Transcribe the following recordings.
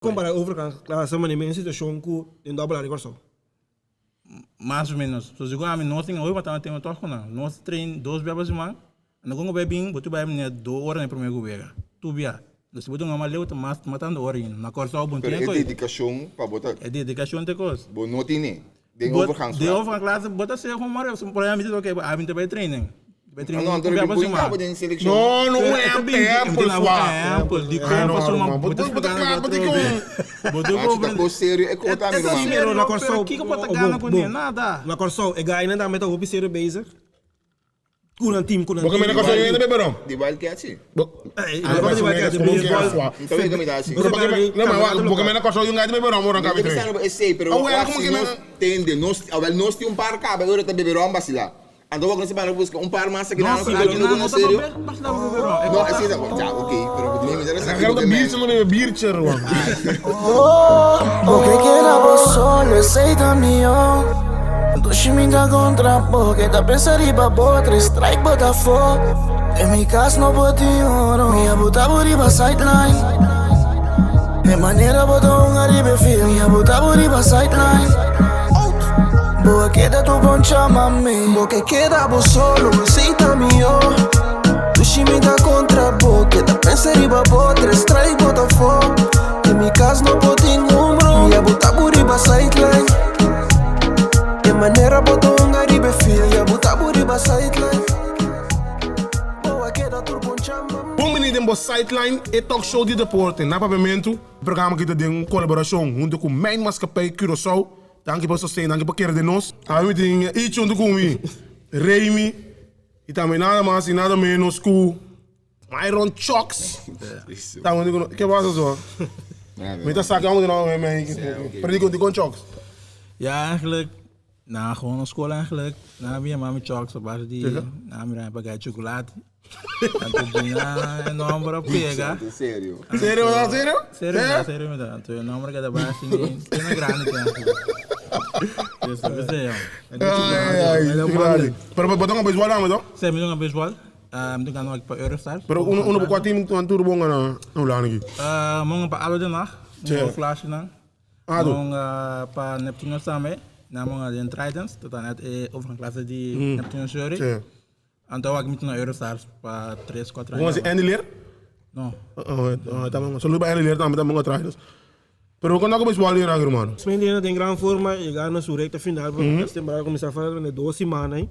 Kompará overkant klase manera mi situashon ku den Double A di Kòrsou. Mas o menos. So segun ami nos tin hopi matando tema tòg ku nan. Nos train dos bia pa siman. Ando kon ku bai bin bo tin bai miner dos ora na e promé ku wega. Tur bia. Entonces si bo dunga mas leu ta mas matando ora ainda. Na Kòrsou bo no Pero tin e kos. dedikashon pa bo ta. E dedikashon ta e kos. Bo no tine. Den Bo overgangsklasse. den overgangsklasse bo ta ser gewoon mari. Por ehempel mi ta oke ami ta bai training. Bai training No, un anto bia riba pa boy siman. kaba den selekshon. No, no, un Pero e ta bin di ehempel mi ta swa. ehempel di Ah, kon no, pasobra ruman. bo Bo ta bo ta splikando kla, bo otro tin ku be. Bo ta Machi ta comprende. kos serio e kota E mi ta ruman. Pero na serio, pero Kòrsou, kiko bo ta oh, gana bon, kuné? bon. Nada. Na Kòrsou e gainan tambe ta hopi serio bezig. Ku nan team, ku nan Bo ke team. mena Kòrsou yende bebe ron? Di Wildcats si. Bo Eh, Ah, e mas di Wildcats, como que baseball. swa. Mi ta wega mi ta hasi. Pero pa ke no, ma bo ke mena Kòrsou yunga bebe ron ora Mi kabi ta train. pensando esei, pero Ah, well, wak como si ke nos mena tende, nos, awel nos tin un par kaba e ora ta bebe ron basila. Anto wak nos ta banda buska un par mas aki No, nan si, ku pero no nan kono no ta serio. papia basila bo bebe ron. E No, kos esei ta. ta, ja, ok, pero bo tin mi ta sa Karo kiko ta ke men. biertje no bebe biertje ruman. Bo ke keda bo solo, esei ta mihó. Dushi mi ta kontra bo, keda pensa riba bo, tres strike bo ta afó. Den mi kas no por tin oro, mi a buta bo riba sideline. E manera bo ta hunga riba e field, mi a buta bo riba sideline. Bo a keda tur bon chama mi. Bo ke keda bo solo, esei ta mihó. Dushi mi ta kontra bo, keda pensa riba bo, tres strike bo ta afó. Den mi kas no por tin un bro, mi a buta bo riba sideline. E manera bo ta hunga riba e field, mi a buta bo riba sideline. Bo a keda tur bon chama mi. Bon bini den bo Sideline, e talk show di deporte na Papiamentu. E programa aki ta den kolaborashon huntu ku Mijn Maatschappij Curaçao. Danki pa sosten, danki pa kere den nos. Awe mi tin Ichi huntu ku mi, Remy, i tambe nada mas i nada menos ku Myron Chucks. Ta huntu ku nos. Ke pasa so? Mi ta sa ke amo di nos mei. Pero dikon dikon Chucks? Ja, eigenlijk, na gewoon na school eigenlijk, na mi yama mi Chucks op base di, na mi raya pagai chocolate. Anto dina e nomber a pega. Serio. Serio, serio? Serio mi ta, serio mi ta. Anto e nomber keda bai asina, te na grandi te asina. Dus ta p'esei jong. Ai, ai, grandi. Pero bo ta hunga beisbòl tambe to? Sí, mi ta hunga beisbòl. Mi ta gana pa Eurostars. Pero uno uno pa kua team nan tur bon gana na Hulanda aki? Mi hunga pa Ado Den Haag, mi hunga Flash nan. Ado. Mi hunga pa Neptunus tambe, nan mi hunga den Tritons, ta ta net e overgangsklasse di Neptunus Jury. Anto awor mi ta na Eurostars pa tres cuatro aña. Bo conoce Andy Leer? No. Saludo pa Andy Leer tambe, tambe hunga Tritons. Pero bo konta ku beisbòl di Irak hermano? Smentina den gran forma e gana su recta final pa esta temporada cuminsa falta de dos simana ahí.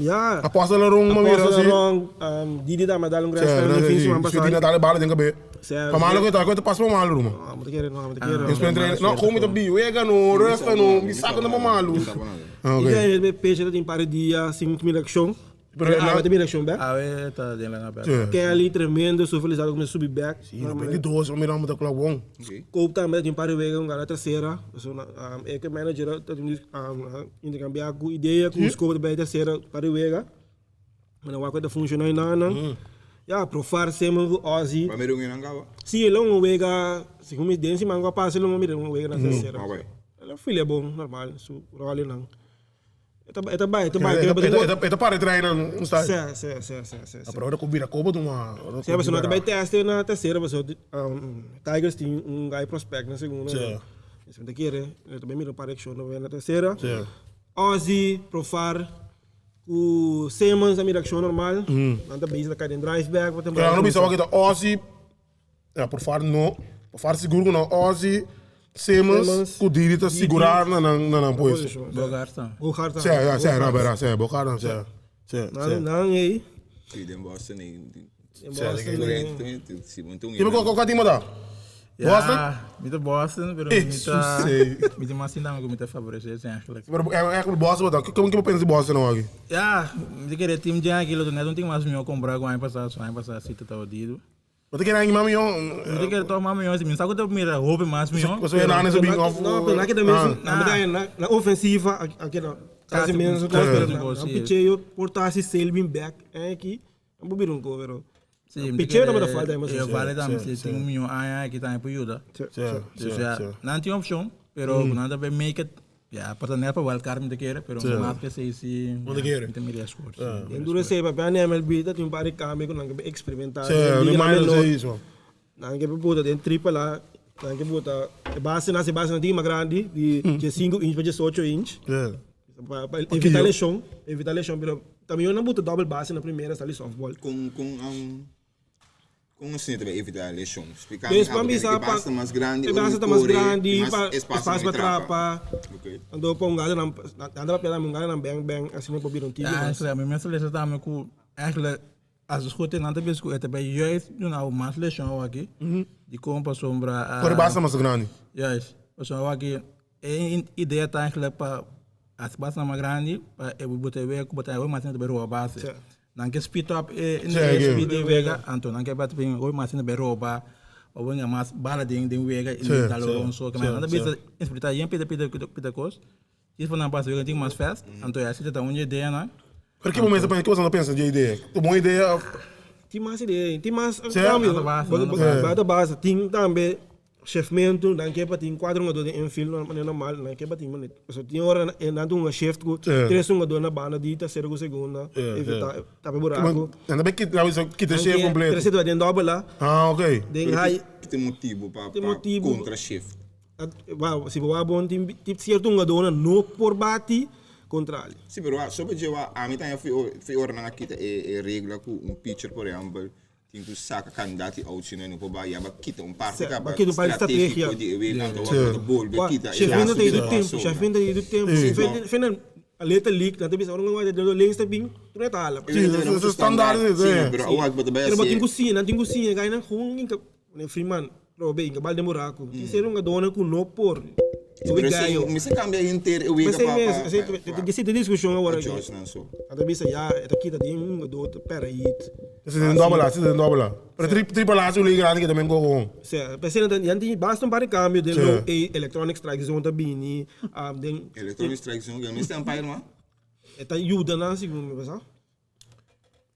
Ya. Apostel Aron ma mira Apostel si. Aron, Didi tambe a dal un gran slam den fin siman Si pasado. Didi a dal e bala den kabe. Pa malo ku ta, ku ta pasa pa malo ruman. No, mi ta kere no, mi ta kere. Nos pueden train, no, kon mi ta bi wega no, resta no, mi sa ku ta pa malo. I den e pecha ta tin par di dia sin mira akshon. Pero Awe ta mira akshon bek. Awe ta den lana bek. Kelly tremendo su felisado kuminsa subi bek. Si, no 22 mira mi ta klok bon. Koop tambe ta tin par di wega ku gana tersera. Pasobra e ke manager ta tin interkambia ku idea ku Scope ta bai tersera par di wega. Mira wak ku ta funshoná i nan nan. Ya, Profar semper ku Ozzy. Ba mira un nan kaba? Si, el a un wega, segun mi den siman ku a pasa el a mira un wega na tersera. El a file bon, normal, su ròlenan. E ta, e ta bai, e ta bai. E ta para e traina un style. Sí, sí, sí, sí, sí. Pero ora ku bira koba tuma. Sí, pasobra no ta bai teste na tersera, pasobra Tigers tin un guy prospect na segunda. Sí. Esei mi ta kere, el ta bai mira un par di akshon na tersera. Sí. Ozzy, Profar, ku Simmons a mira akshon normal. Nan ta bezig ta kai den drive back pa temporada. Pero nan no bisa wak ta Ozzy. Ja, Profar no. Profar sigur ku nan Ozzy, Simmons ku Didi ta sigurá na nan na nan puesto. Bogaerts tambe. Bogaerts tambe. Sí, ja, sí, no, berdad, sí, Bogaerts tambe, sí. Sí, sí. Nan ei. Sí, den Boston ei. Den Boston ei. Sí, bo tin un. Kiko kua team bo ta? Boston? Ja, mi ta Boston, pero mi ta mi ta mas sinta ku mi ta favoresé esei eigenlijk. Pero eigenlijk Boston bo ta. Kiko bo pensa di Boston awor aki? Ja, mi ta kere team dje aki lo ta net un tin mas mihó kompará ku aña pasá, so aña pasá sí ta tabata didu. Bo ta kere angi mas mihó? Mi ta kere tòg mas mihó. Si mi sa ku ta mira hopi mas mihó. Pasobra e nan a bin òf. No, pero nan a keda mes. Na ofensiva a keda kasi mes kos, pero nan picheo por ta hasi sale bin bèk aki, nan por bira un kos, pero picheo tabata falta aña pasá. E vale tambe si tin un mihó aña aki tambe por yuda. Dus ya, nan tin opshon, pero ku nan ta bay make it. Ya, pa ta net pa wild card mi ta kere, pero mas ke esei si No ta kere. mi ta mira esfor. Si. Den duro esei papia na MLB ta tin un par di cambio ku nan ke experimentá Sí, den no liga minor menor. esei so. Nan ke puta den triple A. Nan ke bota e base nan, e base nan tin mas grandi, di 15 inch pa 18 inch. Pa pa evita lesion, evita lesion, pero ta mihor nan bota double base na primera sali softball. Con con um con asina ta bay evita lesion? Splica mi Pues algo, pa porque bisa e pa base ta mas grandi, e ora base mi ta mas core, grandi, tin mas pa espacio espacio pa pa mi trapa. trapa. Okay. Anto pa un gada nan nan ta papia tambe un gada nan bang bang asina por bira un tiki Ja, mas. eigenlijk, mi mensen lezen tambe ku eigenlijk als het goed is, dan te ku het bij juist doen nou mas lesion aki. Di kon pasobra. Por base mas grandi. Juist. Pasobra aki e idea ta eigenlijk pa as base mas grandi pa e bo ta wega ku bo ta mas ta roba base. Nan ke speed up e e speed den wega anto nan ke bat bin hopi mas hende bay roba of bo mas bala den den wega i dal un so. Nan ta bisa inspirita yen pida pida pida kos. Djis pa nan pasa wega tin mas fast anto ya asina ta un dje ideanan. Pero ki momento ki boso ta pensa dje idea? Ta bon idea of? Tin mas idea, tin mas cambio. Bata base, tin tambe shefmento, nan ke pa tin cuatro hungador den infield manera normal, nan ke pa tin manera, pasobra tin ora nan ta hunga shift cu tres hungador na banda di tercera cu segunda, evita tapa e buraco. Nan ta bay kita shift completo. Tres ta den dobel la. Ah, ok. Den high. Ki ta e motibo pa contra shift? Si bo wak bon tin cierto hungadornan no por bati contra ali. Si pero wak sope dje wak ami tambe fi ora nan a kita e regla ku un pitcher por ehempel tin ku saka kandidat di out si no e no por bai ya ba kita un parti kaba strategiko di e wega anto wak bo ta bolbe kita e lastu di e tempu Sheffield ta yidu tempu Sheffield a little league nan ta bisa ora nan wak links ta bin tur e ta hala. Si standaard si pero awak bo ta bai Pero bo tin ku siña nan tin ku siña kai nan gewoon Freeman, Robe, inka bal den buraku. Tin ser un gadona ku no por. Sí, pero esei mester kambia henter e wega pa pa pa Esei ta diskushon awor aki. George nan so. Nan ta bisa ya e ta kita den un gadó ta pera hit. Esei den dobel a, esei den dobel a. Pero tri triple A su liga grandi ke ta men go gewoon. Sí, p'esei nan ta yan tin basta un par di kambio den low A, electronic strike zone ta bini, den. Electronic strike zone, ke mester umpire man? E ta yuda nan segun mi pensá.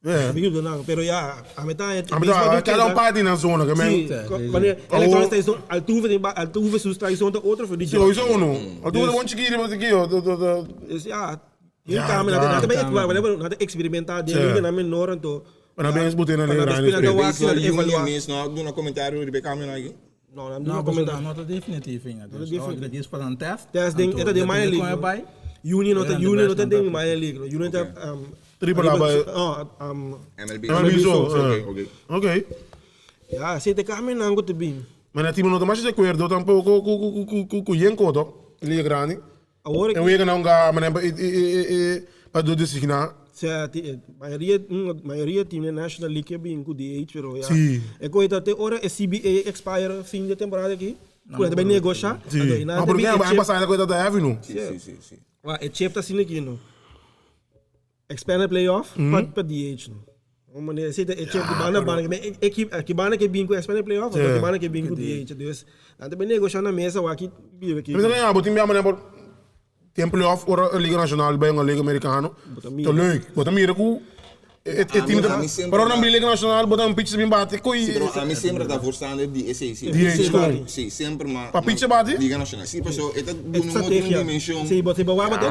Amigo nan, pero ya, a mi ta A mi ta, cada un parti na zona, que men. Sí, wanneer electronic strike zone, Altuve tin ba, Altuve su strike zone ta otro for di Sí, sowieso uno. Altuve ta bon chikito, mas chikito. Dus ja, hin cambio, nan ta bay, nan ta experimenta den liga nan menor anto. Pa nan bens bote na liga grandi. Pa nan bens Baseball Union mes no a duna comentario riba e cambio nan aki? No, nan duna comentario. No ta definitivo ainda. No ta definitivo. Djis pa nan test. Test den, e ta den minor league. Union no ta, Union no ta den minor league. Union ta Triple A bay. Oh, MLB. MLB so. Ok, ok. Ok. Ya, si te cambio nan ku te bin. Maar na team no ta masha de acuerdo tampoco ku ku ku ku ku Yenko toch? Liga grandi. Awor En wega nan ga manem pa e e e e pa do designa. Sea, ti, mayoria, mayoria team den National League ke bin ku DH, pero ya. Si. E koe ta te ora e CBA expire fin de temporada aki, ku nan ta bay negosha, Si. anto i nan Ma ta por bin ke e aña chip. pasá e koe ta heavy no. Si, si, si, si. Wa, e chip ta asina aki no. Expanded playoff pa pa DH no. Un manera esei ta e chip di banda banda ke e ekip ki banda ke bin ku expanded playoff anto ki banda ke bin ku DH. Dus nan ta bay negosha na mesa wak ki bira ki. Pero ya bo tin bia manera por den playoff ora e liga nacional bay un liga americano ta leuk. Bo ta mira ku e team ta pero ora nan bin liga nacional bo ta un pitcher bin bati koe. Si pero ami semper ta voorstander di esei si. DH kon. Si semper ma. Pa pitcher bati? Liga nacional si paso e ta duna un otro dimension. Si bo si bo wak bo ta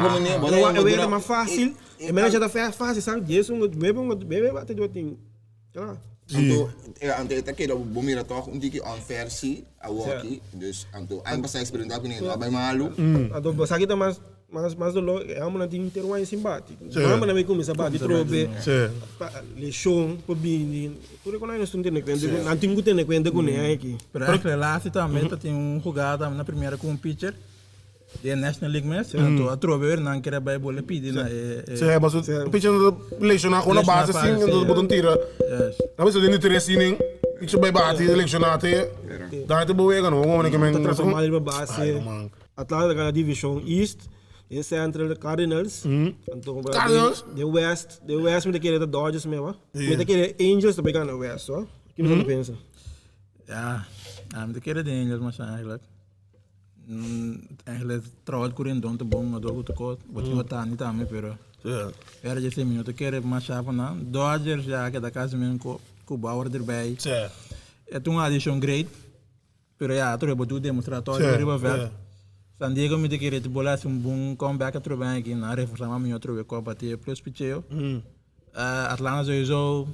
e wega ta mas facil e manager ta facil sa dies un nuebe un nuebe bati dor tin kla. Anto anto e ta keda bo mira toch un tiki unfair si awoki dus anto aña pasa experimenta ku no a bai malu. Anto bo sa ki ta mas mas mas dolor e hombernan tin ter wine sin bati. Hombernan bay cuminsa bati trobe leshon por bini tur e con nos tin tene cuenta nan tin cu tene cuenta cune aki. Pero eigenlijk laatste tambe ta tin un jugada tambe na primera cu un pitcher den National League mes anto atrobe weer nan kere bay bole pidi na e Sí, mas e pitcher no ta lesiona con na base sin entonces bo ta tira. A veces den di tres inning pitcher bay bati lesiona te da te bo wega no bo ke men Ta trapa mal riba base. Atlanta ta gana division East, den Central Cardinals, anto Cardinals? den West, den West mi ta kere ta Dodgers mi wa. Mi ta kere Angels ta bay gana West ho. Ki bo ta pensa? Ja, mi ta kere den Angels masha eigenlijk. Eigenlijk trouwens cu Rendon ta bon, maar door cu te kort. Bo tin Ohtani tambe, pero era dje mi no ta kere masha pa nan. Dodgers ja keda casi men cu cu Bauer erbij. E ta un adicion great. Pero ya, atrobe bo tur demostra tòg riba riba vèlt. San Diego mi ta kere ta bole hasi un bon comeback atrobe aña aki. Nan a reforsa mas mihó atrobe kòp bati plus picheo. Atlanta sowieso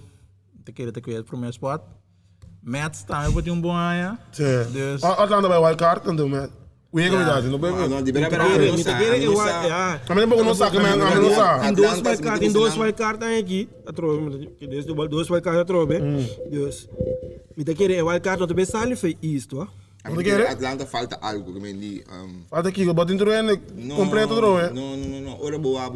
mi ta kere ta kuida e promé spot. Mets tambe por tin un bon aña. Sí. Dus Atlanta bai wild card anto met. Wega mi ta no No, no, di bera bera Mi no ta sa, kere mi e no wild, sa. ja. A mi tampoco no sa, man, a mi no sa. Tin dos wild card, tin dos wild card aki, atrobe, dus dos wild card atrobe. Dus mi ta kere e wild card no ta bay sali for East, hoor. A mi kere Atlanta falta algo, ke men di Falta kiko? Bo tin tur hende completo atrobe. No, no, no, no. Ora bo a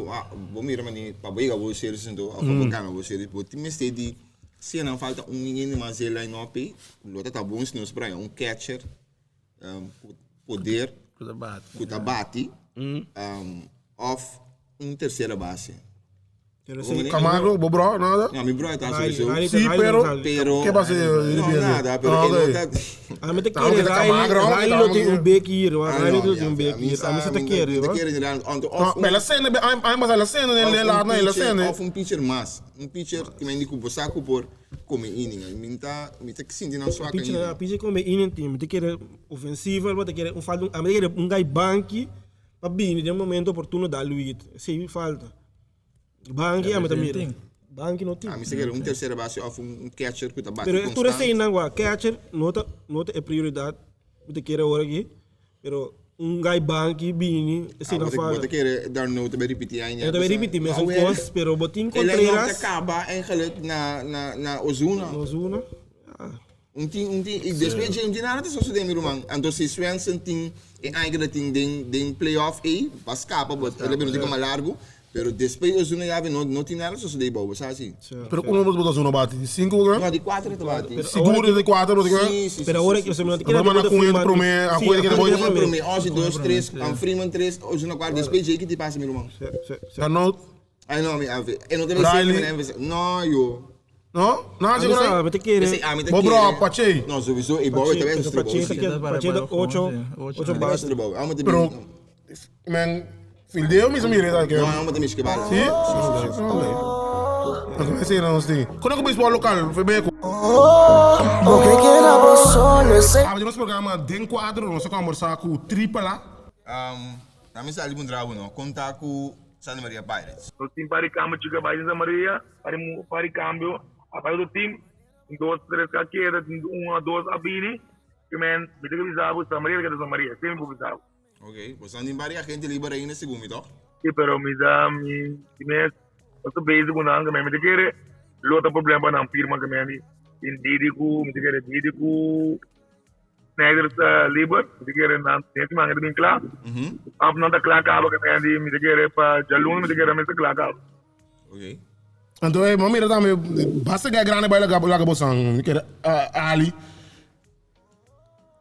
bo mira mani pa bo yega World Series anto, of pa bo gana World Series, bo tin mester di si nan falta un hende mas den line up ei, lo ta ta bon si nos por haña un catcher ku poder ku ta bati of un tercera base. Camargo, bo bro, nada? No, mi bro ta sowieso. Sí, pero, pero ¿qué pasa? No, nada, pero Ah, e no ta A mi ta Tamo kere kita Camargo, Riley, Riley lo tamo tin kita- un big year, Ah, Riley no, lo tin un ja, big mi year. sa- A mi sa ta mi kere, ta hoor. kere inderdaad, anto No, of un- maar la scène, ay mas la scène, of la un la la pitcher- scène. Of un pitcher mas. Un pitcher que men di ku bo sa ku por come inning. Mi ta mi ta sinti nan swak Pitcher, ainda. pitcher come inning team. Mi ta kere ofensivo, mi ta kere un falta, a mi ta kere un guy banki pa bini den momento oportuno dal wit. Esei falta. Banki a mi ta mira. Banki no tin. A mi sa kere un tercera base of un catcher ku ta bati Pero tur constant. eseinan wak, catcher no ta no ta e prioridad mi ta kere awor aki, pero un guy banki bini esei Ah, nan bo ta bo falta. ta kere d'Arnaud ta bay ripiti aña E ta bay pasobra ripiti mesun awel kos, pero bo tin e line-up ta Contreras. kaba eigenlijk na na na Ozuna. Na Ozuna, ah. Un tin un tin y despues dje un tin nada ta sosode mi ruman. Anto si Swenson tin e aña ku ta tin den den playoff ey pa skapa but el a bira un tika mas largu pero despues Ozuna yabi no no tin nada ta sosode bou bo sa si. Pero como bo ta Ozuna bati? Di sinku bo No di kuater ta bati. Sigur di kuater bo ta keda? Si si Pero si awor si si si no si. ta keda Pero bo ta Acuña firma prome, si Acuña keda Acuña bo prome. Prome once dos tres Freeman tres Ozuna kuater despues dje ki ti pasa mi ruman. Si si si. D'Arnaud. Ay no mi a e no ta bay Riley. seki mi no yo. No? No, Ami seguro sa, ahí. mi ta kere. Esey ami ta Bo bro, kere. Pache. No, sowieso e bouw ta best Pache, trabou. ta kere, Pache ta ocho, ocho base. Trabou. Amo ta Pero, men, fildeo mi sa mira ta ke. No, amo ta miski bala. Si? Ok. Ok, ese no nos Kono ku baseball local, Febeco? Bo ke keda bo solo, esey. Abri nos programa Den Cuadro, nos a conversa ku Tripala. Um, na mi sali puntra bo no, kon ta ku Santa Maria Pirates? Nos tin par di cambio chica bai Santa Maria, par di par di cambio a bai otro team, tin dos tres ka keda, tin un a dos a bini, ki men mi ta bisa bo Santa Maria ta keda Santa Maria, esei mi por bisa bo. Ok, bo sa tin varios agente liber ainda segun mi toch? Si, pero mi sa mi di mes no ta bezig ku nan, ki men mi ta kere lo ta problema pa nan firma ki men tin Didi ku mi ta kere Didi ku Sneijder ta liber, mi ta kere nan den siman e ta bin kla. Of nan ta kla kaba ke men di mi ta kere pa djaluna mi ta kere mester kla kaba. Ok. Anto e, bo mira tambe, basta guy grandi bai laga laga bo san, mi kere Ali.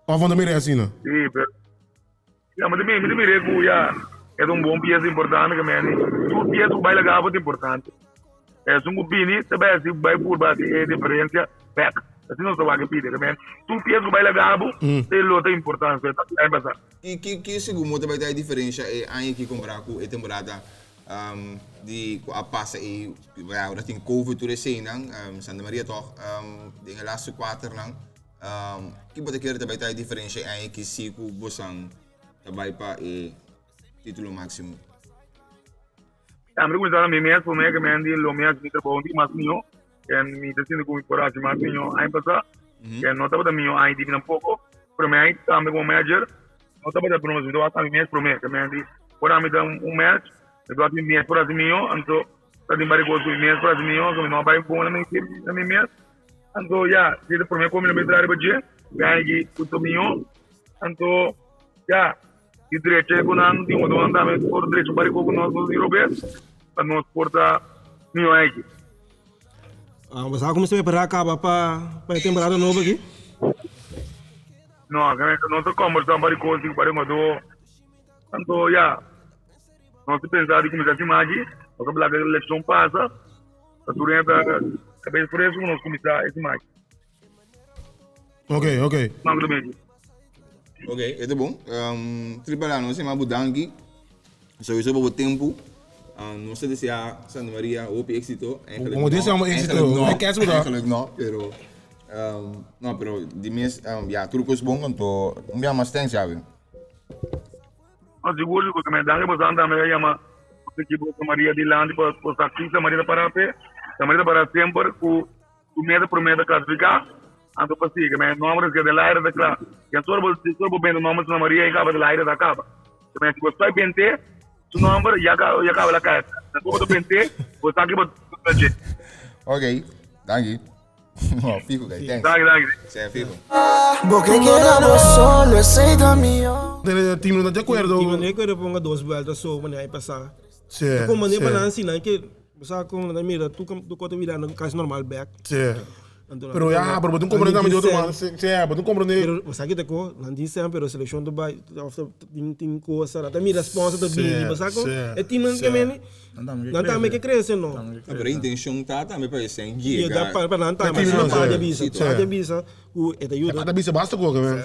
Of bo no ta mira asina? Si, pero ya mi ta mi ta mira ku ya e ta un bon piesa importante ke men di tur piesa ku bai laga bo ta importante. Esun ku bini ta bai hasi bai purba hasi e diferensia bek. Asina nos ta wak e pidi. Ke men tur pies ku bai laga bo ta e lo ta importansia. Ta bai pasa. Ki ki ki segun bo ta bai ta e diferensha e aña aki kompara ku e temporada di ku a pasa ei ya ora tin covid tur eseinan Santa Maria tòg den e lastu kuaternan ki bo ta kere ta bai ta e diferensha e aña aki si ku bosan ta bai pa e titulo máksimo? Ya, mi ta kuminsá na mi mes promé ke mi a di lo mi hasi mi trabou un tiki mas mihó, en mi ta sinti ku mi por hasi mas mihó aña pasá, ke no tabata mihó aña dibi tampoko, pero mi aña tambe komo manager no tabata promé, mi ta wak mi mes promé, ke mi a di ora mi ta un match mi ta wak mi mes por hasi mihó, anto ta tin varios kos ku mi mes por hasi mihó, ku mi no a bai bon na mi mes, anto ya, si ta promé ku mi lo mester ariba dje, mi aña aki ku ta mihó, anto ya. Di drecha ku nan di otro nan tambe por drecha un bariko ku nos nos di robes pa nos por ta mihó aki. Ah, bo sa kuminsá prepará kaba pa pa e temporada nobo aki? No, nos ta kombersá un par di kos di un par di hungadó. Anto ya, nos ta pensa di kuminsá siman aki, nos ta laga e elekshon pasa pa tur hende ta kabes fresku ku nos kuminsá e siman aki. Ok, ok. Mango ta medi. Ok, e ta bon. Um, Tripala, nos sema bo danki. Sowieso pa bo tempo. Um, nos ta desea Santa Maria hopi éxito. Eigenlijk Como no, deseamos éxito. Eigenlijk no, Ay, kerst bo ta. eigenlijk no, pero um, no, pero di mes um, ja, tur kos bon, anto un bia mas thanks, Javi. No, sigur, sigur. Tambe danki boso tambe a yama nos ekipo Santa Maria dilanti pa pa sa ki Santa Maria ta para pe. Santa Maria ta para semper ku su meta prome ta klasifiká. anto pa sigui. Men nomber es que del aire ta kla. Ken solo bo solo bo bende nomber Santa Maria y kaba del aire ta kaba. Men si bo stoi bente su nomber ya ya kaba la kai. Si bo ta bente bo sa ki bo ta dje. Ok, danki. No, fijo, guy. Thanks. Danki, danki. Sí, fijo. Bo ke keda bo solo, esei ta mihó. Team no ta di akuerdo. Team no ta di akuerdo ponga dos buelta so manera e pasa. Sí, Kon manera sí. pa nan si nan ke bo sa kon nan ta mira tur tur kos ta birando kasi normal bek. Sí. Anto nan Pero ta ya, ponga pero bo tin nan comprende tin tambe di otro sen. man. Sí, sí, bo tin comprende. Pero bo sa ki ta ko nan tin sen pero selekshon ta bai of ta tin tin cosa nan ta mira sponsor ta bini bo sa kon e team nan ke meni nan tambe ke krese no. No, pero e intencion ta tambe pa e sen Yega yega. pa nan tambe E team asina nan, pa sí. a bisa Sí, pa a bisa ku e ta yuda. E ta bisa basta ku men.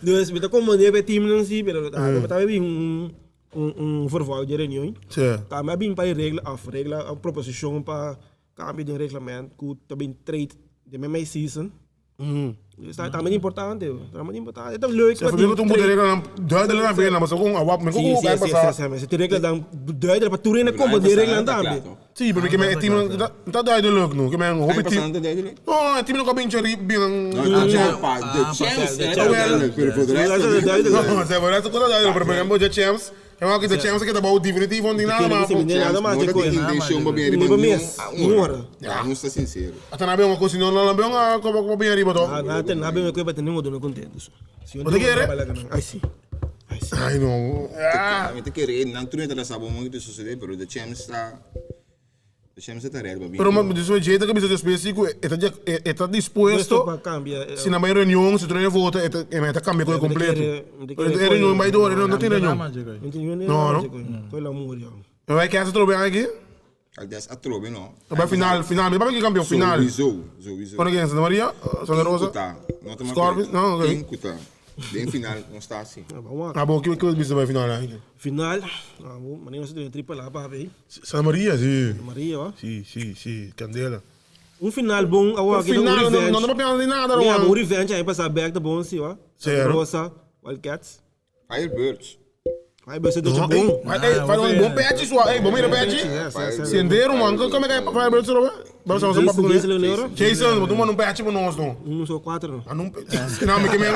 Dus mi ta comprende pa e team nan si pero ta bin un Un vervolg di e reunion. Sí. Tambe a bin pa e regla of regla of proposicion pa cambio den reglamento cu ta bin trade den mei season. Dus ta tambe importante, tambe importante. E ta leuk pa tin trade. Un regla duidelijk na bena, pasobra con awak men con Sí, cu sí, pasa. sí, sí, sí. Tin regla dan duidelijk pa tur hende comprende e reglanan tambe. Sí, pero ke men e team no ta duidelijk no. Ke men hopi team. Aña pasado no ta duidelijk? No, e team no ka bin cheri bin. No, ah, pa de champs e ta duidelijk, pero voor de rest. No, se voor de rest ta duidelijk, pero por ejemplo de champs, e wak de champs ke ta bou definitivo no tin nada mas. Nada mas No ta tin intencion pa bin riba niun ora. Ja, nos ta sincero. Ata na bin un cos, no na bin un como pa bin ariba to. Na na bin un pa tin un contento. Bo ta kere? Ai si. Ai si. Ai no. Mi ta kere nan tur ta sa bon ki ta sucede, pero de champs ta de champs ta ready pa bin. Pero ma dus mi ta bisa despues si ku e ta e ta dispuesto pa cambia. Si nan bai reunion, si tur hende vota e ta e ta cambia koe completo. Pero e reunion bai door, e no tin reunion. No no. Koe la muri. Mi bai kasa trobe aki. Aldes atrobe no. Ta bai final, final. Mi papia ki campeon final. Sowieso, sowieso. Contra ken? Santa Maria? Santa Rosa? Ken ku ta. No ta Scorpions? No, ok. Ken ku ta. Den final nos ta asi. Ah bo, ki bo bisa bai final aki? Final, ah bo, manera nos a tene tripa la papia ei. Santa Maria, si. Santa Maria, wa. Si, si, si. Candela. Un final bon awor aki ta un revenge. No, no papia di nada, Roman. Un revenge aña pasa bek ta bon si, wa. Santa Rosa, Wildcats. Firebirds. Firebirds ta hecho bon. Ey, Firebirds bon pechi sua. Ey, bo mira pechi? Sendero man. Como que Firebirds roba? Vamos a un Jason Leonero. Jason, bo tuma un pechi pa nos no. Un so cuatro no. Un pechi. No, mi ke men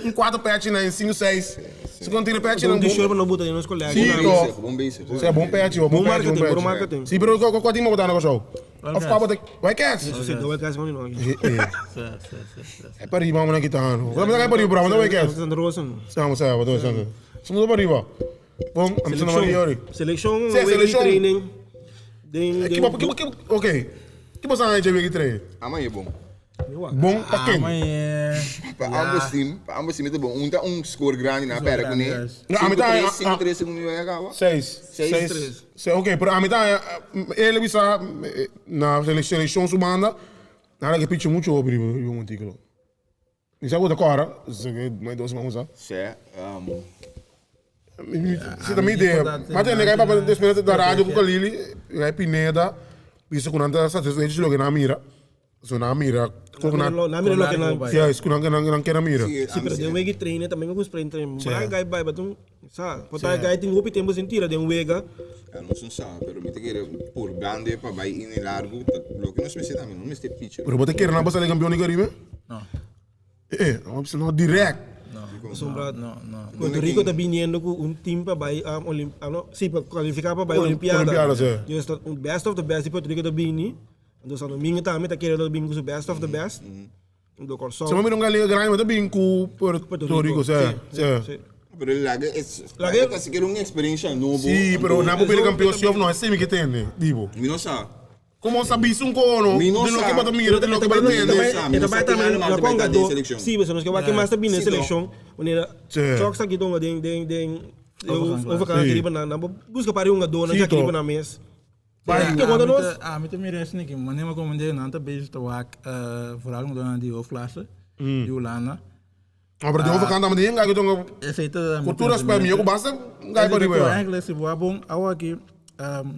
un cuatro pechi na cinco seis. Si kon tira pechi na un t-shirt pa no buta den nos colegio. Sí, to. Bon bezig. Sí, bon pechi, bon pechi, bon pechi. Bon marketing. Sí, pero ko team bo ta na Kòrsou? Of kwa bo ta Wildcats? Sí, Wildcats man no. É pa riba amo na kita ano. Amo na pa riba, amo na wai kes. Santa Rosa. Sa amo sa, amo sa. Sumuda pa riba. Bom, amo sa na yori. Selection, selection training. Den den. Kiba kiba kiba okay. Kiba sa na wiki training? Ama e bom. Bom pa ken? Pa ambos team, pa ambos team ito bom. Un ta un score grande na pera kune. No, ami ta 5 3 segundo ya acaba. 6 6 3. Okay, pero ami ta ele bisa na selection su banda. Nada ke pichi mucho hopi riba riba un artículo. Mi sa ku ta kora, mai dos siman usa. Sè, Si ta mi idea. Ma tende kai papia despues na radio ku Kalili, kai Pineda, bisa ku nan ta satisfecho si loke nan a mira. So nan a mira ku nan. Nan mira loke nan. Yes, ku nan nan kere mira. Si, pero den wega di trainen tambe ku sprint trainen. Bai gai bai baton sa, por ta gai tin hopi tempo sin tira den wega. Ja, nos no sa, pero mi ta kere por grande pa bai in e largo, ta loke nos mester tambe, nos mester pitcher. Pero bo ta kere nan pa sali campeon di Caribe? No. Eh, eh, nan bisa no direct. No. Pasobra No, no. Puerto Rico ta biniendo cu un team pa bai um, Olim ah, no, si, pa cualifica pa bai Olimpiada. Olimpiada, si. Dus ta un best of the best di Puerto Rico ta bini. Entonces Santo Domingo tambe ta kere ta bini cu su best of the best. Do Kòrsou. Si bo mira un liga grandi bo ta bin ku Puerto Rico, si, si. Pero laga es, laga ta sikiera un experiencia nobo. Si, pero nan por bira campeon si of no, esei mi ke tende, dibo. Mi no sa. Como sa bisa un kono, Mi no di loke sa. bo ta mira, di loke bo ta tende. Mi no sa, mi no sa ken animal ta bai ta den seleccion. Si, pasobra nos ke wak ken mas ta bini den seleccion, manera Si. Chuck sa kita hunga den den den overkant riba nan, nan por buska par di hungadónan Si, djaki riba to. nan mes. Ja, Ke wonder nos? Ami ta mira esaki aki, manera mi a komprende nan ta bezig ta wak vooral hungadónan di hoofdklasse di Hulanda. No, pero di overkant amo di hen gai ku tonga Esei ta mi kultura spel mi yo ku basta gai pa riba ya. Eigenlijk si bo a bon awo aki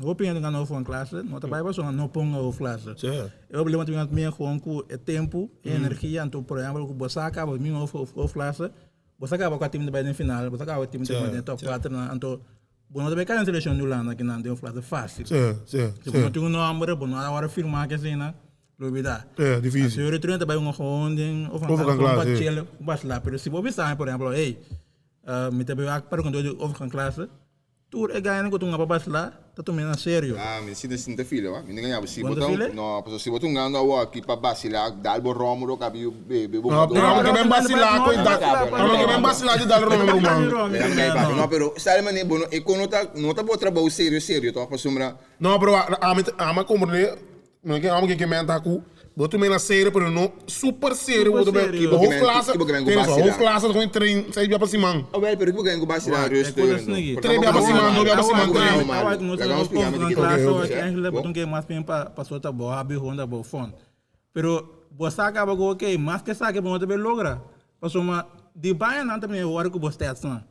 hopi hende gana hoofdklasse, no ta bai pasobra no ponga hoofdklasse. E problema ta bin meer gewoon ku e tempu, e energia, anto por ehempel ku bo sa kaba mi hoofdklasse, bo sa kaba kua team ta bai den final, bo sa kaba kua team ta bai den top kuater nan, anto Bo no ta bay cay den seleccion di Hulanda kinan den un frase facil. Sí, sí, Si bo no tin un nomber, bo no a worde firma ke asina. Lubida. É, difícil. Se eu retorno também um gewoon den of Overgang klaar, een sí. chill, basla. Pero si bo bisa, por ehempel, hey, mi ta bij para con de overgang klasse. Tur e gana ko tunga pa basla, ta tuma na serio. Ah, mi sinta sinta fila, wa. Mi ninga yabu si Quanto botão. fila? No, paso si botão ngando awa aqui pa vacilar, dalbo Romulo cabi bebe bo. No, pero amo que ben vacilar com idade. Amo que ben vacilar de dar Romero, man. No, pero sabe mané, bueno, e kono ta no ta bo trabalho sério, sério, to pa sombra. No, pero a mi a mi comprende, no que amo que que menta ku. Boto me na sério, pero no super sério, boto bem. Super sério. Hoofdklasse, Kibo que men tem go só, vacilar. hoofdklasse gewoon train, seis dias pa siman. Ah, wel, pero kibo que vacilar Wa, rustig. é coisa assim. Três biaba siman, dois biaba siman, três. Awak no Laga ons overgang explicar klasse, Ok, ok. eigenlijk botão que mais bem pa pa solta bo abi honda bo fone. Pero bo saca bo ok, mas que saca bo também logra. Passou uma de baia não também o hora que bo stats não.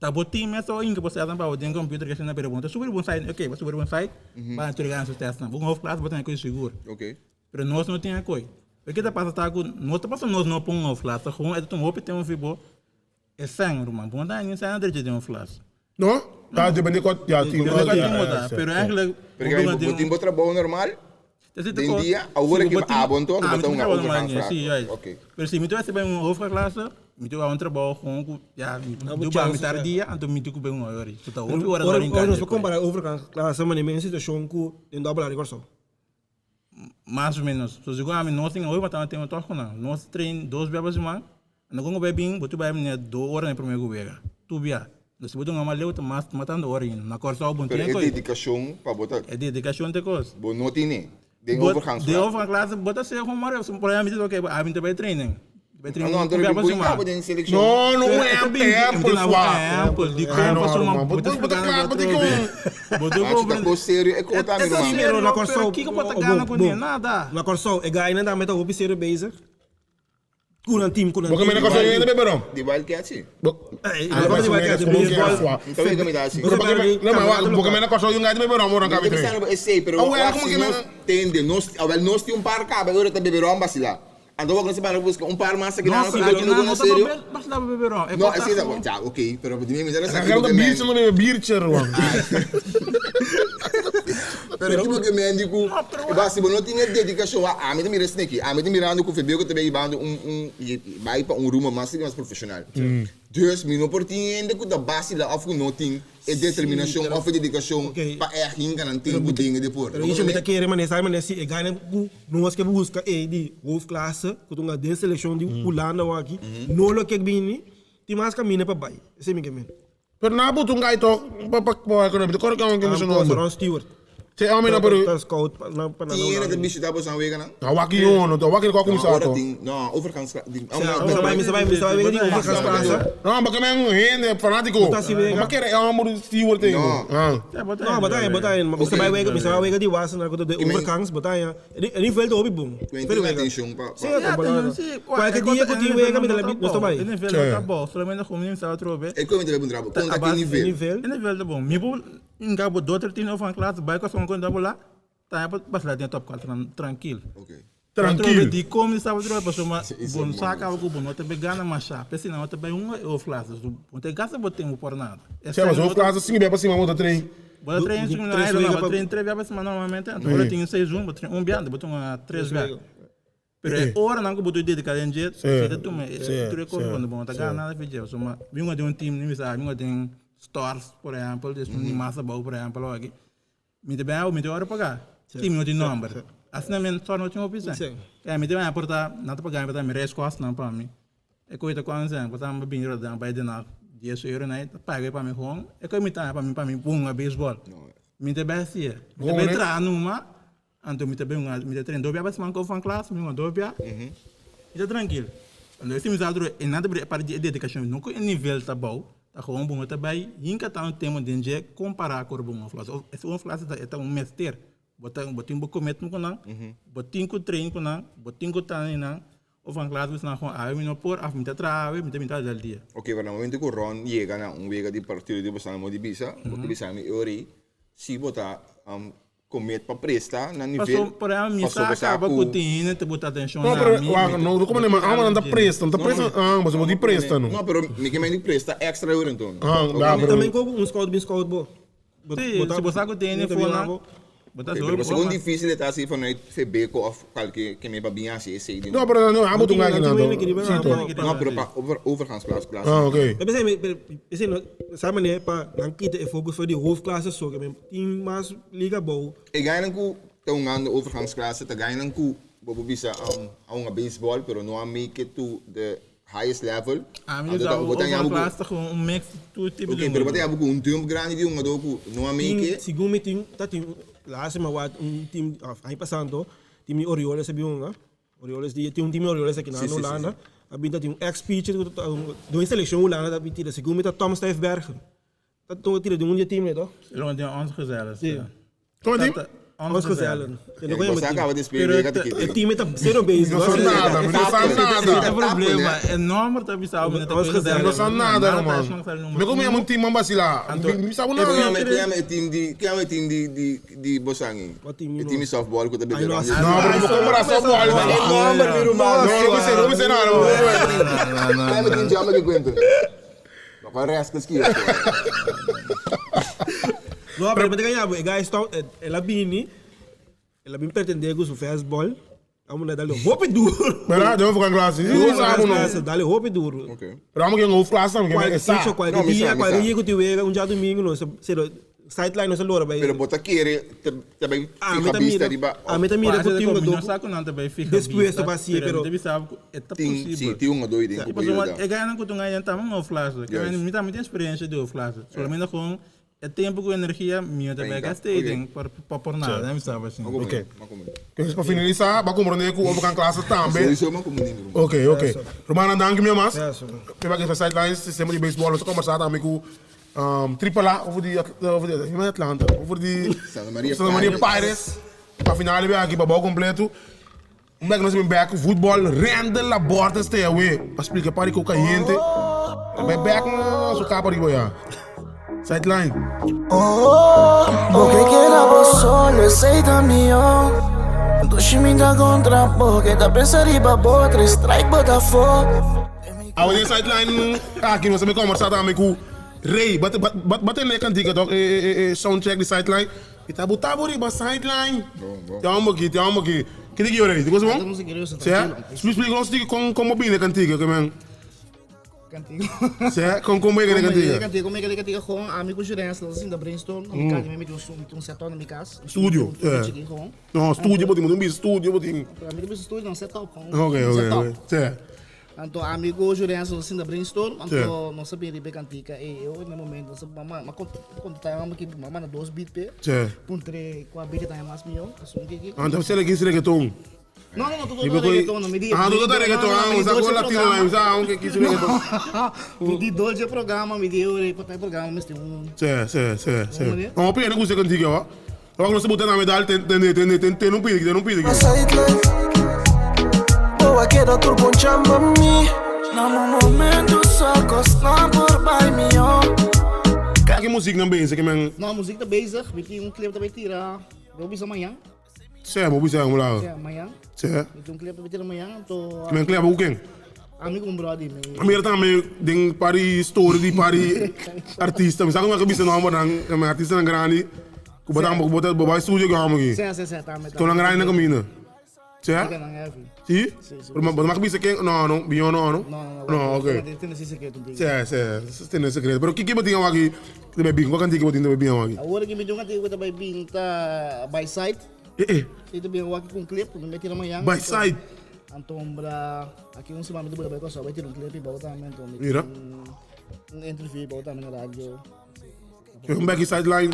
Tá bo team é só inga bo stats pa o den computer que se na pergunta super bom site, ok, super bom site, ba entregar seus stats não. Bo hoofdklasse bo tem coisa seguro. Ok. Pero nós não tem coisa. O que tá passando tá com nós tá passando nós não põe um hoofdklasse, gewoon é um hoop tem um fibo. É sangue, irmão. Bom, tá nem sangue de um hoofdklasse. No? Tá, depende qual, ja, team. Pero ja, é ja, Pero eigenlijk Porque botin bo trabalho normal. Den dia, agora que abon to, botar um overgang Sim, Ok. Pero se me tu bem um hoofdklasse, me tu um trabalho gewoon ja, do ba metade dia, então me tu bem um hora. Tu tá oito horas Ora, em ora, nós casa. comparar overgang klasse, maar nem situação ku den double A corso. Mais ou menos. So digo, a mim nós tem hoje mas tem toch não. Nós trein dois bebas man. No kongo bebing, botu bij me do hora na primeiro wega. Tu bia. Dus botu ngama leu mas matando hora in. Na corsa bom Pero tem é dedicação pa botar. É dedicação te coisa. Bo no tiene. Den overgang. De overgang bota ser gewoon maar por exemplo, oké, a mim também training. Bij Ah, training. no, Antonio, bem cabo den seleção. No, no, é Apple, swa. Apple, die Ah, no, kom pas man. Bot- bot- bot- bot- Botu Ah, tá com sério, é contar, meu irmão. Pero na corso, Kiko pota gana com nada. Na corso, e ga ainda met hopi sério bezig. Kunan team, kunan Porque me team. negócio ainda beberão. De Wildcat, sim. Eh, Ah, mas vai o ter como que é baseball. swa. Então, eu me dá assim. Pero porque não, mas porque me negócio yung gato beberão, moram Não cabe tem três. pensando, eu sei, pero Ah, ué, eu como acho que que nós não- tende, nós, ah, wel, nós tem um par cabo, agora tá beberão vacilar. Então, quando você vai buscar um par massa que não Nossa, não não não sério. Basta lá beberão. Não, assim tá bom, já, ok, pero de mim me dá essa Aquela da biertje, não bebe biertje, man. Pero tipo que me indico, basi bo não tinha dedicação a a mim mira snake, a mim mirando com Febio que também bando um um vai para um rumo mais mais profissional. Dus mi no por tinha ainda com da base da of não tem e determinação of dedicação Ok. para é ringa não tem budinha depois. Pero isso me tá querendo, mas sabe, mas se ganha ku nós que busca e de hoofdklasse, ku tunga den seleção de Holanda ou aqui, no lo que bini, tem mais caminho para bai. Esse é me que men. Pero na buto um gato, pa pa pa pa pa pa pa pa Ah, Ron Stewart. Te homem não pero Tá scout na pa na. Tinha da bicho da bosan wega não? a waki yono, to waki ko Não, ora começar. tem, não, overgangs Você vai, você vai, você vai ver de overgangsklasse. Não, porque me um rende fanático. Tá se vega. Mas que é um Stewart tem. Não. Ah. Não, botar aí, botar aí. Você vai ver, você vai ver de was na de overgangs, botar aí. Ele nível do hobby boom. Tem atenção pa. Sim, tá bom. Qualquer dia que tem wega, me dá nós tá bem. Nível tá bom, solamente como nem sabe trobe. É como deve um trabalho, conta que nível. Nível. Nível tá bom. Mi bo ingabo do trinta of van classe, vai com som quando lá, tá pa lá tem top 4 tranquilo. Ok. Tranquilo. Di como sabe trobe, passou uma isso é bom bom. saca algo bom, não te gana mais chá. Pensa não te bem um ou classe, não te gasta botem por nada. Sim, mas uma classe assim, bem para cima, outra trem. Bota três, Do- não, três não, wega bota pa- três, três vezes normalmente. Então, agora tem seis um, bota um biando, bota uma três vezes. Pero é hora não que botou dedicar em jeito, se tu me, tu recorre quando bom, tá ganhando nada feijão, só uma, vi uma de um time, nem sabe, uma de um Stars, por exemplo, desse um massa bom, por exemplo, aqui. Me te bem, me te hora pagar. Time não tem número. Assim também só não tinha opção. Sim. É, me te bem aportar, nada pagar, para me rescosta não para mim. É coisa quando você, botar uma bem rodando, vai de nada. 10 euro, né? Paga para mim, home. É coisa me tá para mim, para mim, pum, a beisebol. Mi te bem assim. Mi te Bom, bem né? tra numa, anto mi te bem uma, mi te treino dois bias, manco van classe, mi uma dois bias. Mi te tranquilo. Quando esse me zadro, é nada para de dedicação, nunca é nível tá bom. Tá gewoon bom tá bem, inca tá um tema de je comparar com o bom classe. Esse um classe tá é um mestre. Bota botin bo comet com não, botin com treino com não, botin com tá não. Of van classe is nou gewoon ah, mi no por af mi te tra, mi te mi tra del dia. Ok, maar no momento que o Ron chega na um wega de partido de Bosana de Bisa, mm -hmm. Bisa mi ori, si bota um, comer para presta na nível. Passou, por exemplo, mi sa acaba com o te botar atenção Não, na pero mi. wa- no, como nem ah, mas não tá presta, não tá presta, ah, mas eu vou de presta, não. Não, pero mi que me presta extra euro então. Ah, dá, pero Também com um scout, bem scout, bo. Sim, se você com o TN for lá. Bo ta Oké, dor pero bo segun mas. difícil e ta hasi vanuit Febeco of cualke ke me pa bin hasi esei den. No, pero no, abo tu ngaki Nan nan tin to. wene Sí, kiri to. ba- No, pero pa over, overgangsplaats klas. Ah, oké. Pero esei, pero esei no, sa manera pa nan kita e focus for di hoofdklasse so, ke men tin mas liga bou. E gainan ku ta hungando overgangsklasse ta gainan ku bo por bisa um, a hunga baseball pero no a make it to the highest level. Ami Anto ta ta, bo ta over haña bo ku class ta gewoon un mix di tur tipo Oké, di pero bo ta hungadó. haña bo ku un dump grandi di hungadó ku no a Tin, make it. segun mi tin, ta tin, laatste ma wat un team, of aña pasando, team di Orioles a bin hunga. Orioles di, tin un team di Orioles aki na Sí, sí, sí, Hulanda. sí. A bin ta tin un ex pitcher ku ta hunga, den e seleccion Hulanda ta bin tira, segun mi ta Tom Stijfbergen. Ta tuma tira di un di e team toch? Lo tin ons gezellig. Sí. Como team? Ons gezellig. En dan Você acaba de Pero explicar que E team ta zero base. Não são nada, não são nada. E problema, e nomber ta bisa bo Ons gezellig. Não são nada, man. Me como um team man vacila. Me sabe nada. Kaya team di, kaya team di di di Bosangi. Wat team E team di softball ku ta bebe Ay, no, ron. No, pero me compra softball. E nomber mi ruman. No, no me sei, no me sei nada. Kaya team jama que cuento. No pa rest ski. No, pero me ganhar, e guys stop, ela bini, ela bini pretender com su fastball. Amo na dale hope duro. Pero de overgang class. Não sabe não. Dale hope duro. Okay. Pero amo que hoofdklasse dan, que Qualquer é sa. qualquer No, mi dia, sa, mi qualquer sa. dia que tu wega, um dia domingo, no, se sideline no se lora bij. Pero bota quere também Ah, fica meta vista mira. riba. Ah, meta mira ku team No do. sa ku nan ta bay fija Después ta basie, pero- Te bisa ku e ta Tem, sim, possível. tem uma doida Tipo, so, e ganha ku tunga yan tamang hoofdklasse. Juist. Mi tambe tin experiência de hoofdklasse. Solamente gewoon e tempo ku energia mi ta bay Venga, gastei pa pa por nada, né, mi sabe assim. Ok. Que para finalizar, vai compreender que o overgang classe também. Sowieso maar como nem Ok, ok. Romana, dank je meus. Ja, zo. We hebben geen sidelines, sistema de baseball, nós conversar também com um, Triple A, over die, over die, over Atlanta, over die Santa Maria Santa Maria Pirates. Pirates. Para finale, we aqui para bal completo. Um back nós temos back futebol, rende la borda stay away. Para explicar para que o caliente. Bij back, zo capa die boy. Sideline. Oh, bo ke keda bo solo, esei ta mihó. Dushi mi ta kontra bo, keda pensa riba bo, tres strike bo ta afó. A wanneer sideline, aqui nós também conversar também com Ray, bate bate bate na cantiga toch, soundcheck de sideline. E tá botando riba sideline. Te amo aqui, te amo aqui. Que digo eu, Ray? Digo bom? Estamos seguros, Cê? Explica ons die com como bine cantiga, que men. Cantiga. Cê? Com como é que cantiga? Cantiga, como é que cantiga com amigo Jurens, assim, da brainstorm, na minha casa, me um setup na minha casa. Studio, é. Não, studio, botinho, não studio, botinho. Amigo do estúdio, não setup. Ok, ok, ok. Cê? Anto amigo Jurens, assim, da brainstorm, anto não sabia de cantiga, e eu no momento, não sabia, mama, mas quando tá mama aqui, mama na dois beat pe. Cê? Puntre, com a beat tá mais melhor, assim que Ah, então você aqui reggaeton. No, no, no, todo reggaeton, no me di. Ah, todo reggaeton, ah, usa com latino, usa um que quis reggaeton. Me di dolce programa, me di ore, para programa, mas tem um. Cê, cê, cê, cê. Não, pena que você cantiga, ó. Logo não se botar na medalha, tem tem tem tem tem não pide, tem não pide. Sideline. Boa queda turbo chamba mi. Na un momento sacos na por by me oh. Kijk, muziek dan bezig, men. No, muziek tá bezig, weet je, um clip também tira. Eu vi amanhã. Cê, mo bisa mo lá. Cê, amanhã. Cê. Weet je, um clip também tira amanhã, então. Men klep ook in. Amigo um brother, me. A mira também tem pari story de pari artista, mas sabe como é que bisa nome dan, mijn artista dan grande. Ku botar ku botar bobar studio gamo aqui. Cê, cê, cê, tá, mas. Tô na grande na caminho. Cê? Fica na heavy. Sim? Sim, sim. Mas mas bisa quem? Não, não, bio não, não. Não, não, Não, ok. Tem esse segredo, tem. Cê, cê, tem esse segredo. Pero que que botinha aqui? Que bebê, qual cantiga botinha bebê aqui? Agora que me deu um cantiga também binta by side. Eh, eh. E também eu aqui com um clip, não me tira amanhã. By side. Antombra, aqui um semana do vai só vai ter um clipe bom também, então. Mira. Um interview bom também na rádio. Um back sideline,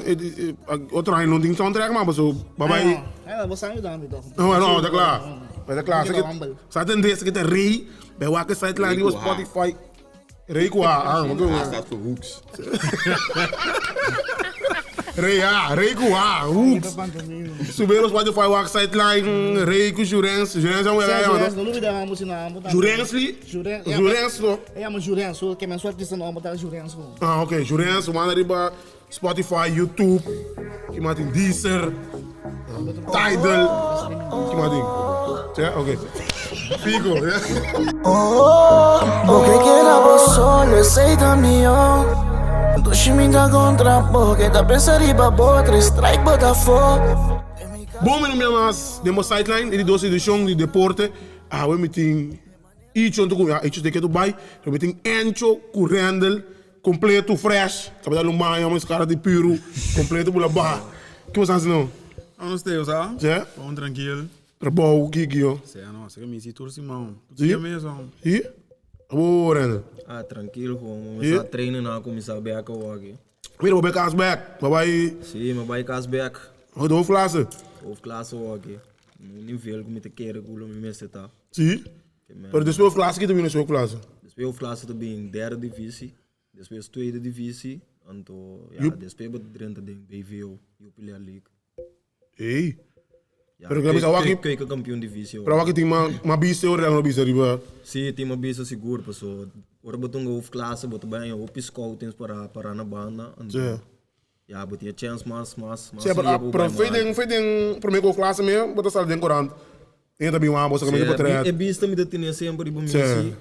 outro aí não tem soundtrack, mas so, bye É, você ajuda me então. Não, não, tá claro. Tá claro. Sabe tem desse que tem rei, bij welke sideline die was Spotify. Rei com A, ah, maar A staat voor hooks. Rei A, Rei com A, hooks. Subir o Spotify welke sideline, Rei com Jurens, Jurens é um Jurens, não duvida, vamos na Jurens li? Jurens. Jurens, no. É, mas Jurens, que é meu artista não, mas tá Jurens. Ah, ok, Jurens, manda riba Spotify, YouTube, que mais tem Deezer, Tidal, que mais tem? Ja, oké. Fico, ja. Oh, bo ke keda bo solo, esei ta mihó. Dushi mi ta kontra bo, keda pensa riba bo, tres strike bo ta afó. Bon mi no mas den bo sideline e di dos edicion di deporte awe mi tin Icho anto ku ya Icho te ketu bai pero mi tin Encho ku Rendel completo fresh tabata lo maña mes cara di puru completo bula baha ki bo sa hasi no? Anos teo sa Si bon trankil. Trabou kiki yo? Si no así mi si tur siman. Si? Si? Abo Rendel? Ah trankil gewoon mi sa trainen a kuminsa bek awo aki. Mira, bo bai kas bek. Bo bai. Sí, mi bai kas bek. Bo de hoofdklasse? Hoofdklasse hockey. Un nivel ku mi ta kere ku lo mi mester ta. Sí? Pero despues hoofdklasse, ki ta bini despues hoofdklasse? Despues hoofdklasse ta bini derde divisie, despues tweede divisie, anto ja, despues bo ta drenta den BVO, Jupiler League. Ey. Ja, Pero kila bisa awaki. Keukenkampioen divisie. Pero awaki tin ma ma bista ora no bisa riba. Sí, tin ma bisa sigur paso ora bo ta un hoofdklasse bo ta bai haña hopi scoutings para para na banda. Anto Sí. ja, bo tin e chance mas mas mas Sí, pero lier pa bo pero bai fe mas den alto. fe den prome hoofdklasse me bo ta sali den korant. Tin ta bin wak bo sa Sí, kaminda potret. e bista mi ta tene semper riba mi Sí. sí.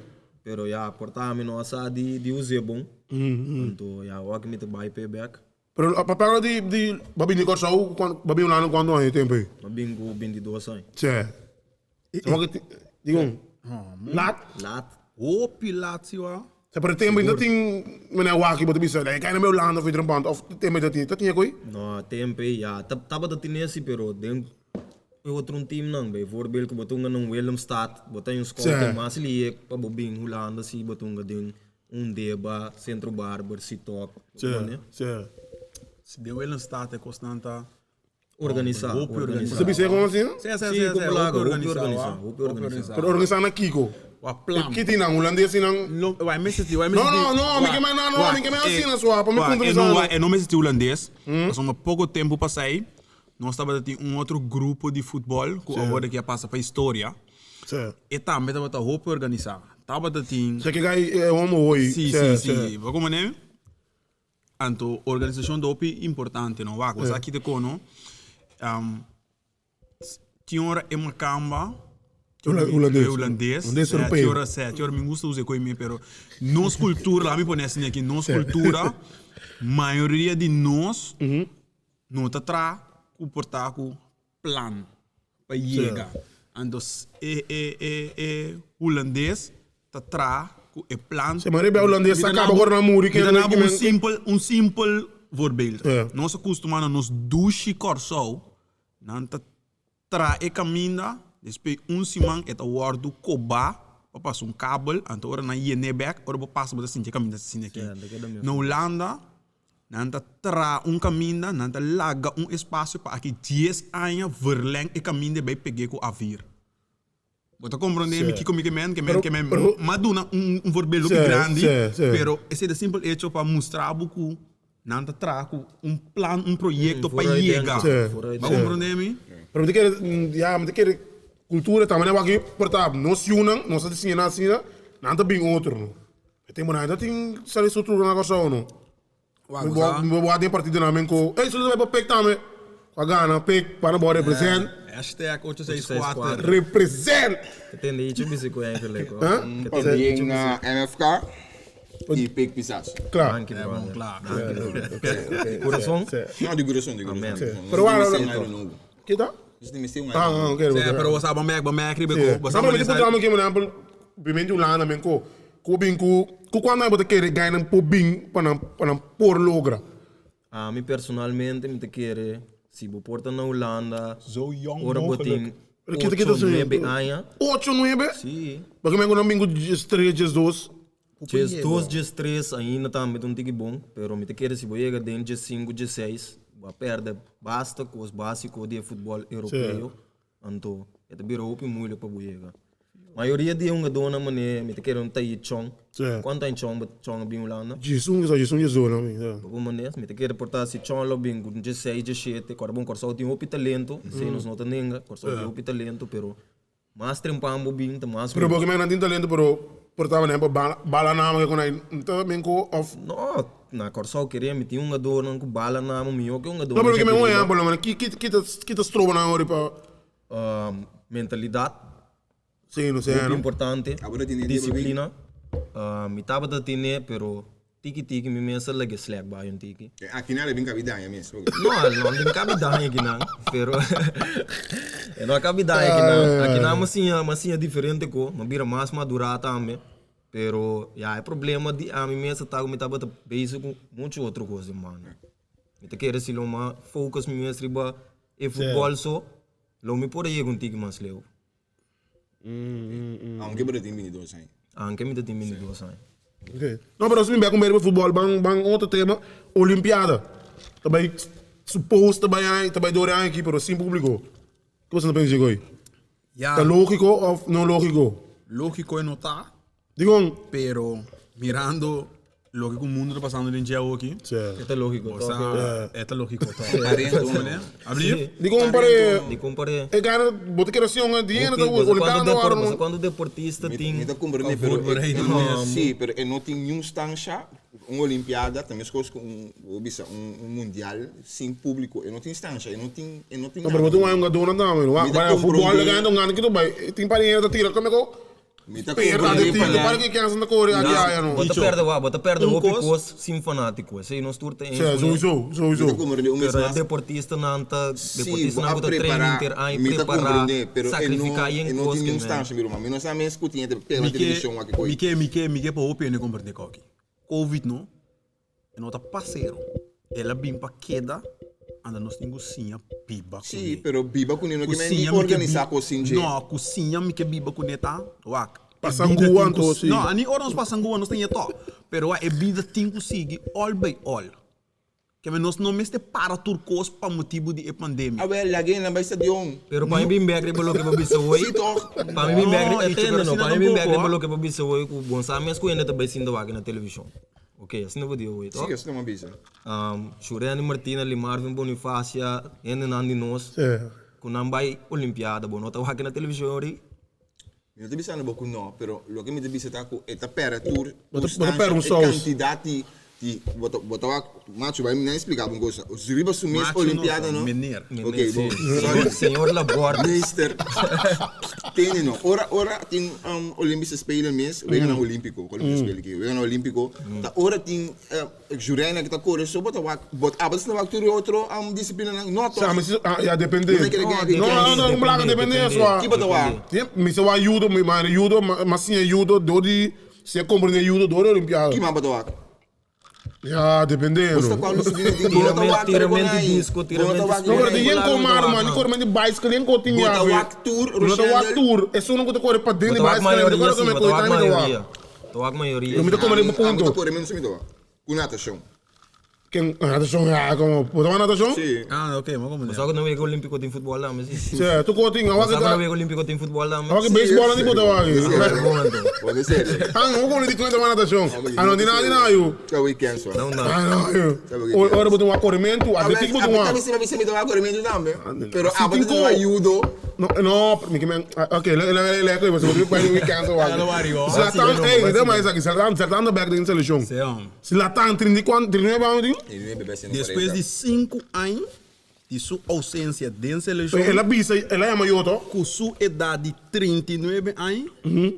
Pero ja, por ta mi no a sa di di us'é bon. Anto ja, awaki mi ta bai p'e bek. Pero pa pabia di di bo a bini Kòrsou kuan bo a bini Hulanda kuantu aña e tempu ei? Mi a bini ku bintidos aña. Che. Suma ke digon lat? Lat. Hopi lat si wa. Sa pero e tempu ei no tin manera wak bo ta bisa e kai na bai Hulanda of otro banda of e tempu ei ta tin ta tin akoi? No e tempu ei ya tabata tin esi pero den e otro un teamnan bijvoorbeeld ku bo ta hunga na un Willemstad bo ta un scout mas lihe pa bo bin Hulanda si bo ta hunga den Un deba, Centro Barber, Sitok, Sí, sí. Si den Willemstad e kosnan ta Organisá, hopi organisá. Bo ta bisa kon asina? Sí, sí, Sí, sí, ku sí, plaga, hopi hopi organisá, organisá, wa. hopi organisá. Pero organisá na kiko? Wa plan. Ki tin nan? Hulandes tin nan? No, wa e mester tin, wa e No, mester tin. no, no, mi ke men, no, no, mi ke men asina sua, pa mi Wa, puntra e bisa no, no. wa, e no mester tin hulandes, pasobra poko tempu pasá ei, nos tabata tin un otro grupo di futbòl ku awor aki a pasa pa historia. Sí. E tambe tabata hopi organisá. Tabata tin. Sa ke gai e homo hoi. Sí, sí, sí. Bo komo ne? Anto organisashon ta hopi importante no. Wak, bo sa kite kono. Tin ora e makamba. Hulandes. E hulandes. Hulandes europeo. Tin ora sè, tin ora mi gusta usa e koi mi, pero nos kultura, laga mi pone asina aki, nos kultura, mayoria di nos no ta traha ku por ta ku plan pa yega. Anto e e e e hulandes ta traha ku e plan. Se manera bia hulandes ta kaba ora nan muri Mi ta nabo un simpel un simpel voorbeeld. Nos a kustuma na nos dushi Kòrsou nan ta traha e kaminda despues un siman e ta wòrdu kobá pa pasa un kabel anto ora nan yen'é bèk ora bo pasa bo ta sinti e kaminda ta sinti aki. Na Hulanda Nan ta traha un kaminda, nan ta laga un espasio pa aki dies aña verleng e kaminda e bai peg'é ku A-vier. Bo ta komprondé mi kiko mi ke men? Ke men, ke men, m'a duna un un voorbeeld hopi grandi, pero esei ta simpel hecho pa mustra bo ku nan ta traha ku un plan, un proyekto pa yega. Bo a komprondé mi? Pero mi ta kere, ya, mi ta kere kultura tambe nan wak por ta nos yunan, nos ta siña nan asina, nan ta bin otro no. E tempo nan ta tin sali structura na Kòrsou no. Mi bo bo den partido nan men ku ey solo ta bai pa pek tambe. Ku a gana pek pa nan bo represent. Hashtag ocho seis kuater. Represent. Ke tende ichi bisi ku eigenlijk hoor. Huh? Ke tende ichi Pabien bisi. na MFK y Pek Pisas. Klaar. Danki brother. Klaar. Di kurason? No, di kurason, di kurason. Amen. Pero Nos wak tin mester un aire nobo. Kita? Nos tin mester un aire Ah, nobo. oké. Sí, pero bo sa bo mek, bo mek riba Sí. ko. Bo sa No, pero mi bo ta puntra mi ke, por ehempel, bimente Hulanda men ko, ku bin ku, ku kuantu nan bo ta kere gainan por bin pa nan, pa nan por logra? Ami personalmente mi ta kere si bo por ta na Hulanda Zo jong ora bo tin mogelijk. Pero kita kita ocho nuebe aña. Ocho nuebe? Sí. Porque men ku nan bin ku djes tres, djes dos. Djes dos, djes tres ainda tambe ta un tiki bon, pero mi ta kere si bo yega den djes sinku, djes seis, bo a perde basta kos basiko di e futbol europeo. Anto e ta bira hopi moeilijk pa bo yega. Mayoria di e hungadónan manera mi ta kere un Tai Chong. Kuantu aña Chong Chong a bin Hulanda? Djesun kisa, djesun djesdos nan bin, sa. Bo manera mi ta kere por ta si Chong lo bin ku djesseis, djesshete, kòrda bon Kòrsou tin hopi talento, esei nos no ta nenga, Kòrsou tin hopi talento pero mas trempan bo bin ta mas Pero bo ke men nan tin talento pero por ta manera pa bala bala nama ke kon ai ta men ko of. No, na Kòrsou kere mi tin hungadónan ku bala nama mihó ke No hungadónan pero ke men djabi un riba. ehèmpel nan ki ki ta ki ta stroba nan ori pa. Mentalidat Sí, no sé, hopi no. importante, Abo ta tene disiplina. Mi tabata tene pero. Tiki tiki mi mes a laga e slèk bai un tiki. E akinan lo bin kabi daña mes. No, no bin kabi daña akinan, pero e no a kabi daña akinan. Akinan mi a siña, mi a siña diferente ko, mi a bira mas madurá tambe. Pero ya e problema di ami mes a ta ku mi tabata bezig ku muchu otro kos den banda. Mi ta kere si lo mi a focus mi mes riba e futbòl so, lo mi por a yega un tiki mas leu. Aunke bo ta tin 22 aña. Aunke mi ta tin 22 aña. Ok. No, pero si mi bek un beri pa futbol, ban, ban otro tema. Olimpiada. Ta bai, suppose ta bai aña, ta bai dor e aña aki, pero sin publico. Ke boso ta pensa dje Ya. Ta logiko of no logiko? Logiko e no ta. Dikon? Pero mirando loke ku mundu ta pasando den dje awoki. Sí. E ta logiko Bo tòg. sa, e ta logiko tòg. Abrir? Dikon pare Dikon pare. e gana bo ta kere sion di hende ta Bosa Olimpiada kuantu no depor, wòrdu. bosa kuantu deportista tin. Mi ta komprende pero e sí, pero e no tin niun stansha, un olimpiada ta meskos ku un bo bisa un mundial sin publico, e no tin stansha, e no tin e no tin No, pero bo tin un hungadónan tambe. Mi ta Futbòl komprende. ta gana un gana kiko bai. Tin par di hende ta tira kome ko. Mi ta Perda comprende de pa tiro, para que kensa ta kore aki aya no. Bo ta perde wa, bo ta perde Un hopi kos. kos sin fanátiko. Esei nos tur ta eens Sí, kuné. sowieso, Mi sowieso. ta comprende un mes Pero e mas. deportistanan ta, Sí, bo deportistanan a ku ta train prepara, henter aña, mi ta prepará, comprende, pero e no, sakrifiká yen e no kos tin ke niun men. stansha, mi ruman. Mi no sa mes ku tin e pega na Mi ke, televishon wak e koi. mi ke, mi ke, mi ke pa hopi hende comprende koki. Covid no, e no ta pasero. El a bin pa keda, anda nos tin ku siña biba kuné. Sí, pero biba kuné no Ku ke men di siña mi ke organisá bi, kos sin dje. no, ku siña mi ke biba kuné ta, wak, e Pasa bida ngua tin ku, anto, sí. no, ani ora nos pasa ngua nos ta ña tò, pero wak, e bida tin ku sigui all by all. Ke men nos no mester para tur kos pa motibu di e pandemia. Awel, laga e nan bai stadion. Pero pa mi bin bek riba loke bo bisa hoy. Sí toch? Pa mi bin bek No, riba, Icho, atende pero no, asina pa mi bin bek tampoco, riba ah. loke bo bisa hoy ku bon sa mes ku hende ta bai sinta wak na televishon. Ok, asina bo di hoy, toch? Sí, asina mi a bisa. Shureni Martina, Limarvin Bonifacia, hendenan di nos ku nan bai Olimpiada, bo no ta wak na televishon ori? Mi no ta bisando bo ku no, pero loke mi ta bisa ta ku e ta pèrdè tur Bo ta tur pèrdè un stansha, e saus. kantidat di di bo ta bo ta wak machu bai mi nan expliká bo un cosa riba su mes Machu no, olimpiada no meneer. ok Meneer, bo sí. sorry Señor Laborde. meester tende no ora ora tin Olympische Spelen mes weganan Olímpiko Olympische Spelen ki weganan Olímpiko ta ora tin Jurena ki ta kore so bo ta wak bo abo ta wak tur e otro disiplinanan no Sa toch? mi si ah ya depende. Bo ta kere gana No no no un blaka depende eso ah. Ki bo ta wak? Si mi sa wak judo mi manda judo ma siña judo dor di si a comprende judo dor di olimpiada. Ki man bo ta wak? Ya depende Bo sta no. kua disiplina tin bo no ta wak Tiramento rekonai. di disco, Bo no ta tiramento wak No pero tin yen Bo ko ta mara wak man man. di kore men di bicycle yen ko tin Bo ta yawe. wak tur No ta wak Roshendel. tur esun ku ta kore pa den Bo di ta wak bicycle mayoria mi ta si, kore bo ta wak mi ta wak. mayoria. Ta wak mayoria. Mi ta si. kome riba Ami ta punto. kore menos mi ta wak. Ku natashon. Ken natashon ya komo bo ta wak natashon? Si. Ah, ok, mi a komprende. Bo sa ku na wega olimpico tin futbol tambe si. Si, tur kos tin. Bo sa ku na wega olimpico tin futbol tambe? Awor ki beisbol nan di bo ta wak. Bon anto. Bo ta serio. Ah, no kono di kon ta wak natashon. Ah, no di nada di nada yu. Ta weekend so. No, no. Ah, no yu. Ora bo tin wak korementu, atletik bo tin wak. Ami tambe si mi ta wak korementu tambe. Pero Si abo tin ta wak ko. judo. No, no, mi ke men, ok, le le le le bo tin wak weekend so wak. Zlatan, ey, di mas esaki, Zlatan, Zlatan ta bek den selekshon. Zlatan, trinta i kuantu, 39 aña tin? Despues di sinku aña di su ousensia den selekshon. El a bisa, el a yama Yoto. Ku su edat di 39 aña,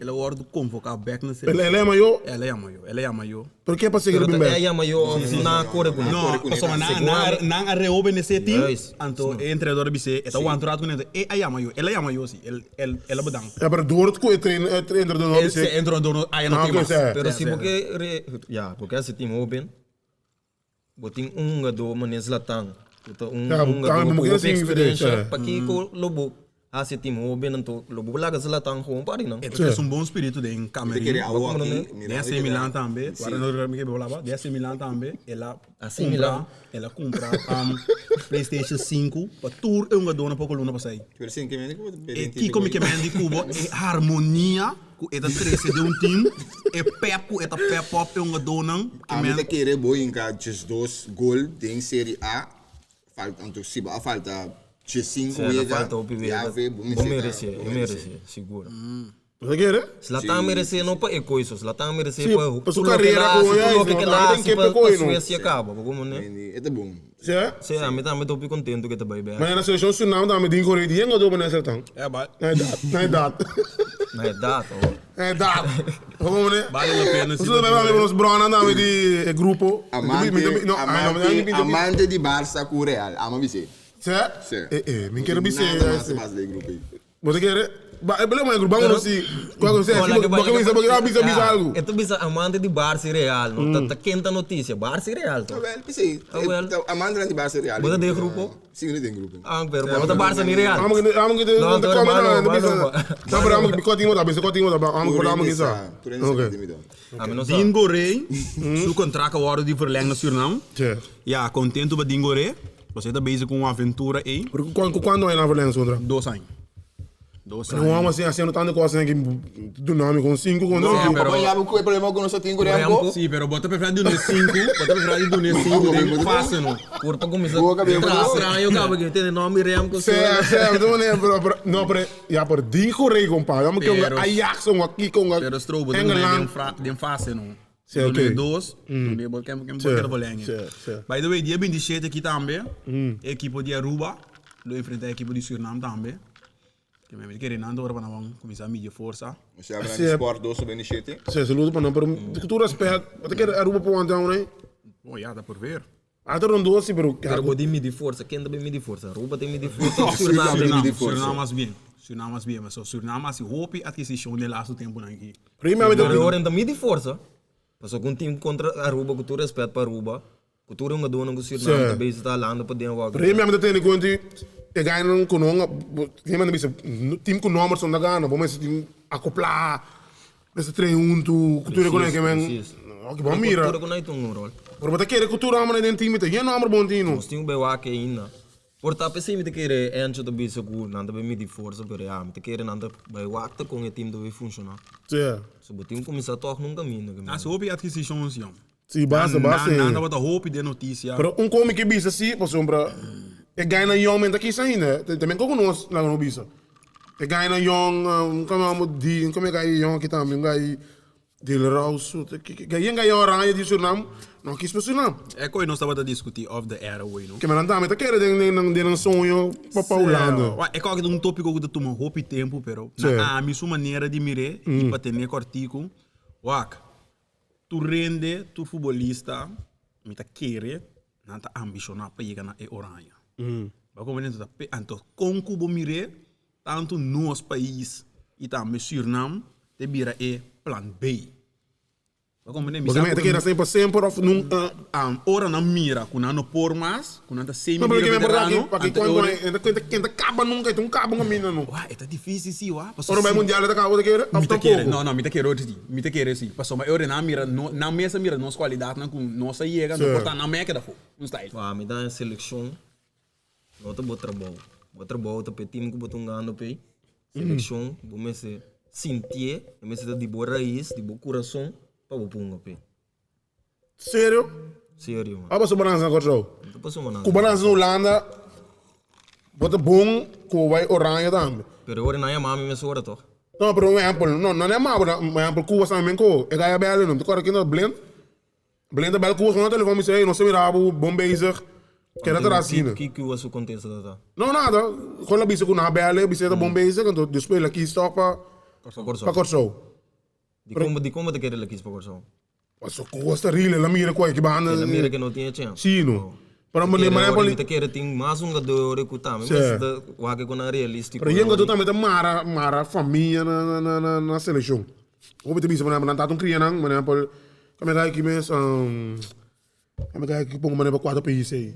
el a wòrdu konvoká bèk na selekshon. El a yama Yo? El a yama Yo, el a yama Yo. Pero ke pas'é ke el bin bèk? Pero ta e a yama Yo òf nan a kore kuné? No, pasobra nan nan a rehobenesé e tim, anto e entrenador a bis'é, e ta wanta un ratu kuné, e a yama Yo, el a yama Yo si, el el a bedan. Ya, pero dor ku e entrenador a bis'é. E entrenador no a ya no tin mas. Pero si bo ke, ya, bo ke hasi tim hóben. Bo tin un hungadó manera Zlatan, ku ta un hungadó ku hopi eksperensia, pakiko lo bo hasi tim hóben anto lo bo laga Zlatan gewoon pa arinan? E ta trese un bon spiritu den kamerino. Den AC Milan tambe, wara no mi ke bolaba, den AC Milan tambe el a kumpra, el a kumpra PlayStation sinku pa tur e hungadónan poko luna pasá ei. E kiko mi ke men di ku bo e harmonia. Ku e ta trese den un team, e pep ku e ta pep up e hungadónan. Ami ta kere bo hinka 12 gol den Serie A, falta anto si bo a falta 15 wega, ya ve bo mester ta, bo merese. Sigur. Bo ta kere? Zlatan merese no pa e koiso, Zlatan merese Sí, pa pa su tur loke carera el a ku hasi, tur ya loke hizo, ke el a tambe tin hasi ke pa pe koino. Suecia kaba, bo komo ne? E ta bon. Sí? Sí, ami tambe ta hopi contento ke ta bai bek. Mañana seleccion Suriname tambe tin kore di yen godo pa Zlatan. Ja, ba. Na edat, na edat. Na edat, oh. Eh, da. Como ne? Vale la pena si. Nosotros tambe nos brona tambe di e grupo. Amante, amante, amante di Barça cu Real. Ama bisé. Sè? Sè. Eh, eh, mi quiere bisé. Nada mas mas de grupo aí. Bo ta kere? Ba, e problema e grupo, bamos si. Cual que sea, bo ke bisa, bo ke bisa bisa algo. E ta bisa amante di Barça y Real, no? Ta ta kenta noticia, Barça y Real to. Wel, p'esei. Awel. Amantenan di Barça y Real. Bo ta den grupo? Si, mi ta den grupo. Ah, pero bo no ta Barça ni Real. Amo ke amo ke No, te anto come balo, na, balo, bisa. ba. No, pero amo ke kotin bo ta, bisa kotin bo ta, amo ke amo ke sa. Tur hende sa Oké. kotin mi ta. Ami no sa. Dingo Rey, su contract a wordo di verleng na Surinam. Tje. Ya, contento pa Dingo Rey. Pasobra e ta bezig cu un aventura ey. Pero cu cuando e na verleng su contract? Dos aña. Dos Pero aña. un homber así haciendo tanto cosas que dunami con cinco con No, dos. pero ya cu e problema cu nos tin cu Remco. Sí, pero bo ta prefera di dune cinco, bo ta prefera di dune cinco den fase no. Curpa cuminsa Boca bien, tra boca. straño caba que tiene nombre Remco. Sí, sí, no, no, pero, pero, no, pero, ya, pero dijo Rey, compadre. Vamos que un Pero- Ajax, un aquí, con un Pero Stroh, bo ta dune Engeland. den fra den fase no. Sí, Dune ok. dos, dune bo ken ken bo Sí, keda verlengen. sí, sí. By the way, dia 27 aki tambe, e ekipo di Aruba lo enfrenta e ekipo di Surinam tambe. Ke mi kere nan ora pa nan ban kuminsá midi forsa. Nos a habla Sí. di Sport dos o 27. Sí, saludo pa nan, pero ku tur respet, bo ta kere Aruba por wanta aun ei? Bon, ya ta por ver. A ta rondó si, pero Pero bo tin midi forsa, ken ta bin midi forsa? Aruba tin midi forsa of Surinam tin Surinam, midi forsa? Surinam mas bien. Surinam mas bien, pasobra Surinam a hasi hopi adkisishon den lastu tempunan aki. Pero ora nan ta midi forsa, pasobra ku un team kontra Aruba, ku tur respet pa Aruba, Ku tur hungadónan ku Surinam ta bezig ta halando pa den wak. Pero mi ta tene kuenta e gainan ku no mi ta bisa team ku nomber son ta gana bo mester tin akoplá mester train huntu ku tur e kos ke men oke bo mira Tur e kos tin un ròl. Pero bo ta kere ku tur homber den team ta yen nomber bon tin no. Nos tin ku bai wak ainda. Por ta p'esei mi ta kere Encho ta bisa ku nan ta bai midi forsa pero ya mi ta kere nan ta bai wak ta kon e team ta bai funshoná. So bo tin ku kuminsá tòg na un kaminda. Hasi hopi adkisishons yòn. Si, basta, basta. Nan tabata hopi den noticia. Pero un komi ke bisa si, pasobra e gainan yong men ta kisa ainda. Te men koko nos laga no bisa. E gainan yong, un kami amo di, un kami gai yong aki tambe, un gai Dele Rausu, gai gai oranje di Surinam, no kis pa Surinam. E koe nos tabata diskuti off the air away, no? Ke men nan tambe ta kere den den den nan soño pa pa Hulanda. Wa, e koke ta un topiko ku ta tuma hopi tempu, pero na ami su manera di mir'é i pa tene kòrtiku, wak, Tur rende, tur futbolista, mi ta kere nan ta ambishoná pa yega na e Oranje. Bo a komprende? Anto ta pe, anto kon ku bo mir'é, tantu nos pais i tambe Sürnam te bira e plan B. Bo a komprende? Mi Bo sa ke men ku ta keda asina pa semper òf nunka? Ora nan mira ku nan no por mas, ku nan ta semi No, pero bira ke men por veterano, aki, aki anto e kuantu ora. e ta kuenta ken ta kaba nunka, e ta un kaba un kaminda no. Wak, e ta difisil si wak, pasobra Ora si. bai mundial e ta kaba bo ta kere òf Mi ta kere, tampoco? no, no, mi ta kere ora si, mi ta kere si, pasobra e ora nan mira no, nan mes a mira nos kualidatnan ku nos a yega, no Sí. por ta nan mei a keda afó, un style. Pa mi ta en selekshon no ta bo trabou, bo trabou ta pa e team ku bo ta hungando p'ei, selekshon bo mester sintié, e mester ta di bo rais, di bo kurason pa bo punga p'ei. Serio? Serio man. A pasó balansa na Kòrsou? No ta pasó balansa. Ku balansa na Hulanda bo ta bon ku bo bai Oranje tambe. Pero e ora nan yama mi mesora tòg. No, pero un ehèmpel, no, no yama bo, un ehèmpel Cuba sa men ko, e gaya bèl no, mi ta kòrda ken ta Blind, Blind ta bèl Cuba na telefòn mi bisa ey nos ta mira bo bon bezig, keda ta asina. Ki Cuba su kontesta ta ta? No nada, kon la bisa ku nan a bèl e bisa e ta bon bezig, anto despues el a kis tòg pa Kòrsou. Kòrsou. Dikon dikon bo ta kere el a kis pa Kòrsou? Paso ku ta rile, el a mira ku aki banda. El a mira ke no tin e chèns. Sí no. Pero Mi mane mane Mi ta kere tin mas hungador ku tambe Sí. mester ta wak ku nan realístiko. Pero hungador tambe ta mara mara famia na na na na selekshon. Hopi ta bisa manera nan tata un kria nan, manera por kami kai aki mes kami kai aki pongo manera pa kuater pais ei.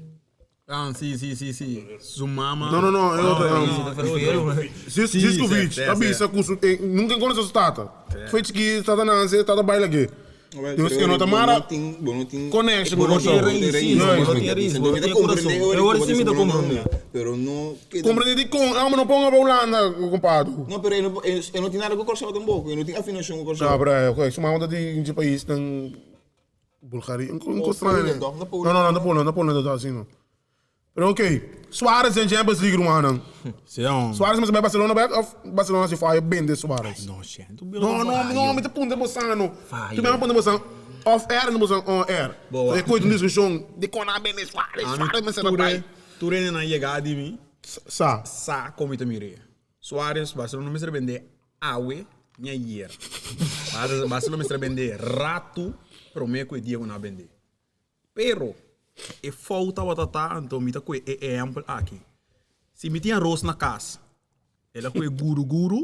Ah, si, si, si, si. Su mama. No, no, no, e otro. Si, Zizkovic a bisa ku su nunka e konosé su tata. Foi chikí tata nanse, tata bai lag'é. Dus e no ta mara connection ku Kòrsou. Bo no tin rais, bo no tin kurason. E ora si mi ta komprondé. Pero no Komprondé dikon? Amo no ponga pa Hulanda, kompadu. No, pero e no tin nada ku Kòrsou tampoko. E no tin afinashon ku Kòrsou. No, pero su mama ta di un paisnan. Bulgaria, un un cos extraño. No, no, no, no Polen, no Polen ta así no. Pero ok, Suarez den Champions League rumannan. Suarez mester bai Barcelona bek of Barcelona si faya bende Suarez? No, shit. No, no, no, mi ta puntra bosan no. Tu mi a puntra bosan off air no bosan on air. Boa. E koe un discusion di kon a bende Suarez, Suarez mester a bai. Tur hende nan yega di mi. Sa. Sa kon mi ta mira. Suarez, Barcelona mester bende awe. Ni ayer. Barcelona mester a bende ratu prome ku e dia ku nan a bende. Pero e fout tabata ta anto mi ta kohe e ehempel aki. Si mi tin aros na kas, el a kohe guru guru,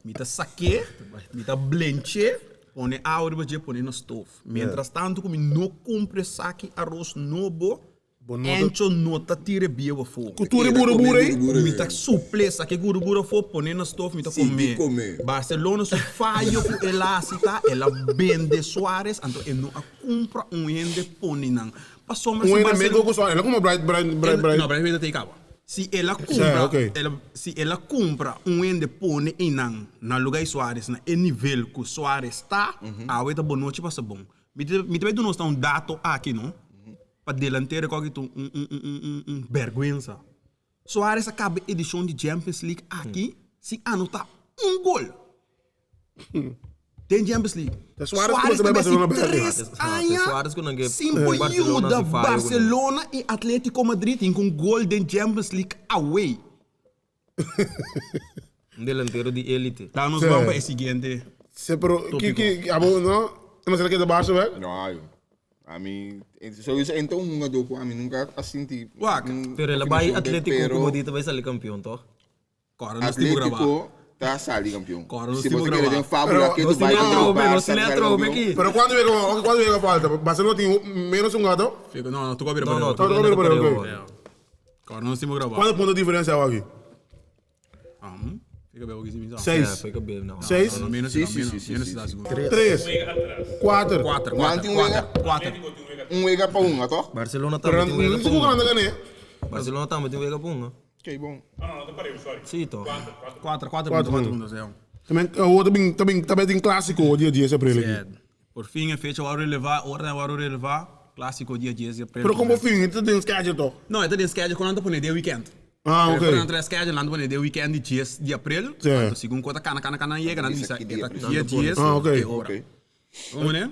mi ta sak'é, mi ta blench'é, pone awa riba dje, pone na stof. Mientras tanto ku mi no kumpra esaki aros nobo, Encho no ta tira e bieu afó. Ku tur e buruburu ei? Mi ta supl'é, saka e guruguru afó, pon'é na stof, mi ta kom'é. Barcelona su fayo ku el a hasi ta, el a bende Suárez, anto e no a kumpra un hende pone nan. Pasobra Un si hende Barcelona. meko ku Suárez, el a kumpra Bright, Bright, Bright, Bright. No, Braithwaite ta ei kaba. Si el a kumpra, si el a kumpra un hende pone einan na luga di Suárez na e nivel ku Suárez ta, awe ta bonochi pasa bon. Mi ta mi ta bai duna nos ta un dato aki no, pa delantero kòke ta un un un un un un bèrgwensa. Suarez a kaba e edishon di Champions League aki sin anotá un gol den Champions League. Ta Suarez ku Suarez bai ta Barcelona besi bèrdè. tres aña Suarez ku nan ke sin por Barcelona yuda si fayo ku nan. Barcelona i Atletico Madrid tin ku un gol den Champions League away. Un delantero di elite. Laga nos ban pa e siguiente Se pero ki tópiko. ki abo no no sera keda Barça wek? No, ayo. Ami sowieso enta un hungador ku ami nunka a sinti Wak. un Pero el a bai afinashon ku Atletico pero ku bo di ta bai sali kampion toch? Kòrda nos tin ku grabá. Atletico ta sali kampion. Kòrda nos Si tin bo ku ta kere grabá. den fábula Pero ke Nos tu tin bai e kontra atrobe, nos Barça tin e ta sali atrobe kampion. aki. Pero kuantu wega ok kuantu wega falta? Barcelona tin menos un gato? Fico, no, no, tu kòbira No, no, pareu. tu Tuka bira kòbira pareu, pareu. ok. Ja. Kòrda nos tin ku grabá. Kuantu punto diferensia awo aki? Fica bem, aqui, Seis. Ja, fica bem, no. Seis. No, no, menos, Sí, no, sí, menos, sí, sí, menos sí, está sí. seguro. Tres. Kuater. Cuatro, Nan cuatro, tin wega. cuatro, cuatro. Un wega pa hunga, toch? Barcelona Pero tambe tin no wega sé ku punga. grande gané. Barcelona tambe tin wega punga. Oké, bon. Sí, toch. Cuatro, cuatro Cuatro puntos, cuatro puntos. puntos, ja. También awo ta bin ta bin ta bin clásico dia 10 de april aki. Yeah. Por fin e fecha wou relevá, ora wou relevá, clásico dia 10 de april. Pero como fin, e ta den schedule toch? No, e ta den schedule cu nan ta pone den weekend. Ah, ok. Pero nan ta schedule, nan ta pone den weekend di 10 di april. Sí. Anto segun cu ta cana, cana, cana yega, nan ta bisa, e ta dia 10 Ah, ok. e ora. Ok. Como ne?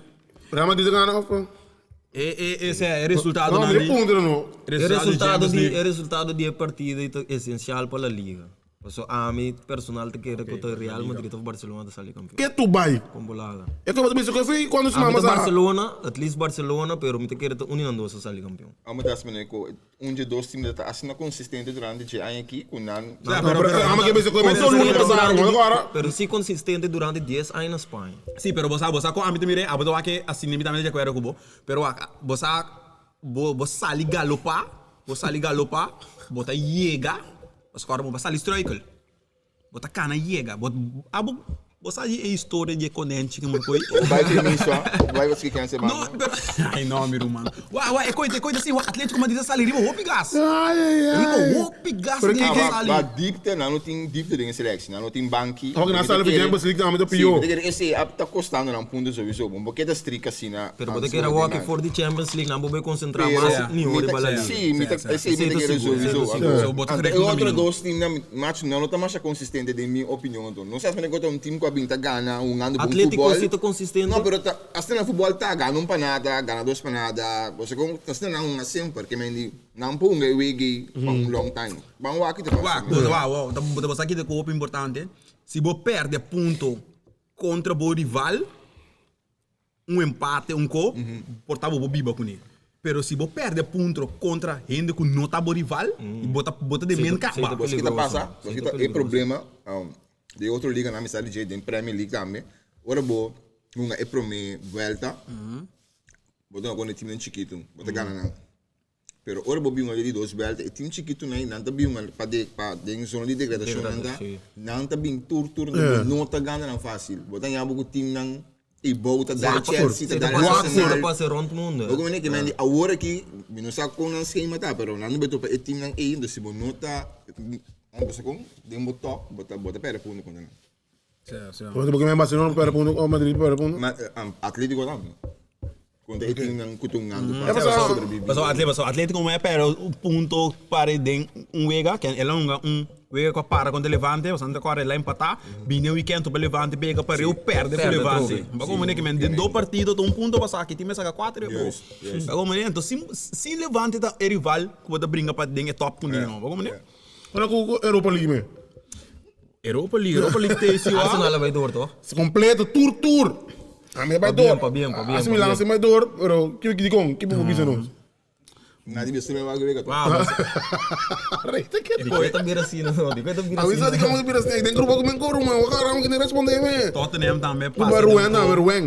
Real Madrid ta gana of? E, e, e, e resultado No, nan mi di. punto no. E resultado di, e resultado di e partida ta esencial pa La Liga. Paso ami personal ta kere ku ta Real Madrid of Barcelona ta sali kampion. Ke tu bai? Kon bo laga? E ke bo ta bisa ku fi kuando su Ami mama ta sa. Barcelona, at least Barcelona, pero mi ta kere ta un di nan dos ta sali kampion. Amo ta asina ku un dje dos team ta asina konsistente durante dje aña aki ku nan. Ja, Pero pero, pero, amo ke bisa ku e solo luna pasado, ku agora. Pero si konsistente durante dies aña na Spaña. Sí, pero bo sa, bo sa kon ami ta mira, abo ta wak e asina mi tambe ta di akuerdo ku bo, pero wak, bo sa bo bo sali galopá, bo sali galopá, bo ta yega. Bo score bo sali struikel. Bo ta cana yega. Bo abo bo sa di e historia di e konenchi ku murkoi. Bo bai permiso ah. Bo bai paski ken semana. No, pero ay no mi ruman. Wa wa e koi e koi ta si wa Atletico Madrid a sali riba hopi gas. Ay ay ay. Riba hopi gas Pero den ki a ki sali. Ba diepte nan no tin diepte den e selectie. Nan no tin banki. Tabata nan sali for Champions League tambe ta Si, pio. mi ta kere esei a ta costando nan punto sowieso. Bo ke ta strik asina. Pero bo ta kere awor aki for di Champions League nan bo bay concentra mas mihor riba La Liga. Si, mi ta, esei mi ta kere sowieso. Anto e otro dos teamnan macho nan no ta masha consistente den mi opinion anto. No sa esaki ta un team ku a bin ta gana hungando bon futbol. Atletico si ta consistente. No, pero ta asina nan futbol ta, gana un pa nada, gana dos pa nada. Bo sa kon asina nan hunga semper ke men di nan por hunga e wega pa un long time. Ban wak ki ta pasa. Wak, wak, bo sa ki ta hopi importante, si bo perde punto kontra bo rival, Un empate un ko por ta bo por biba kuné. Pero si bo pèrdè puntro kontra hende ku no ta bo rival, bo ta bo ta den men kaba. Pues ki ta pasa, pues ki ta e problema den otro liganan mi sa di dje den Premier League tambe, ora bo hunga e promé buelta, bo ta hunga kontra e timnan chikitu, bo ta gana nan. Pero ora bo bin di dos bèlta, e tim chikitu nan, nan ta bin pa de, pa den zona di degradashon nan ta, nan ta bin tur tur, bo no ta gana nan fásil. Bo ta haña bo ku timnan i bou ta dal Chelsea, ta dal Arsenal. Ta pasa rond mundo. Bo ku mene ke men di awor aki, mi no sa kon nan skema ta, pero nan no beto pa e timnan ei, entonces si bo no ta, bo sa kon, den bo top, bo ta, bo ta pèrdè punto kontra nan. Porque men Barcelona perde punto o Madrid perde punto. Ma Atletico tambe. Contra e teamnan cu ta hungando E pa pasó- sobrevivi. Paso Atletico, paso Atletico me perde un punto pare den un wega, que el a hunga un wega cu a para contra Levante, pasobra nan ta core el a empata, bini e weekend topa Levante pega pareu perde cu Perde Levante. trobe. Bo como ke men den dos partido ta un punto pa saki, tin me saka cuatro e bo. Juist, juist. Bo como entonces sin sin Levante ta e rival cu bo ta bringa pa den e top cu ni no. Bo como ne? Ora cu Europa League me. Europa League, Europa League te si Arsenal a bai door toch? Completo, tur tur. A mi bai Pabien, door. pabien, pabien, AC Milan pabien. si bai door, pero ki ki dikon, ki bo bisa nos? Nadie bisa me wak wega. Wow, mas Rechte ke. di koi ta bira asina no, di koi ta bira A mi sa asina. di kamo bira asina, den grupo ku men koru man, wak ram ki ne responde me. Tottenham tambe Ku ba Ruen tambe, Ruen.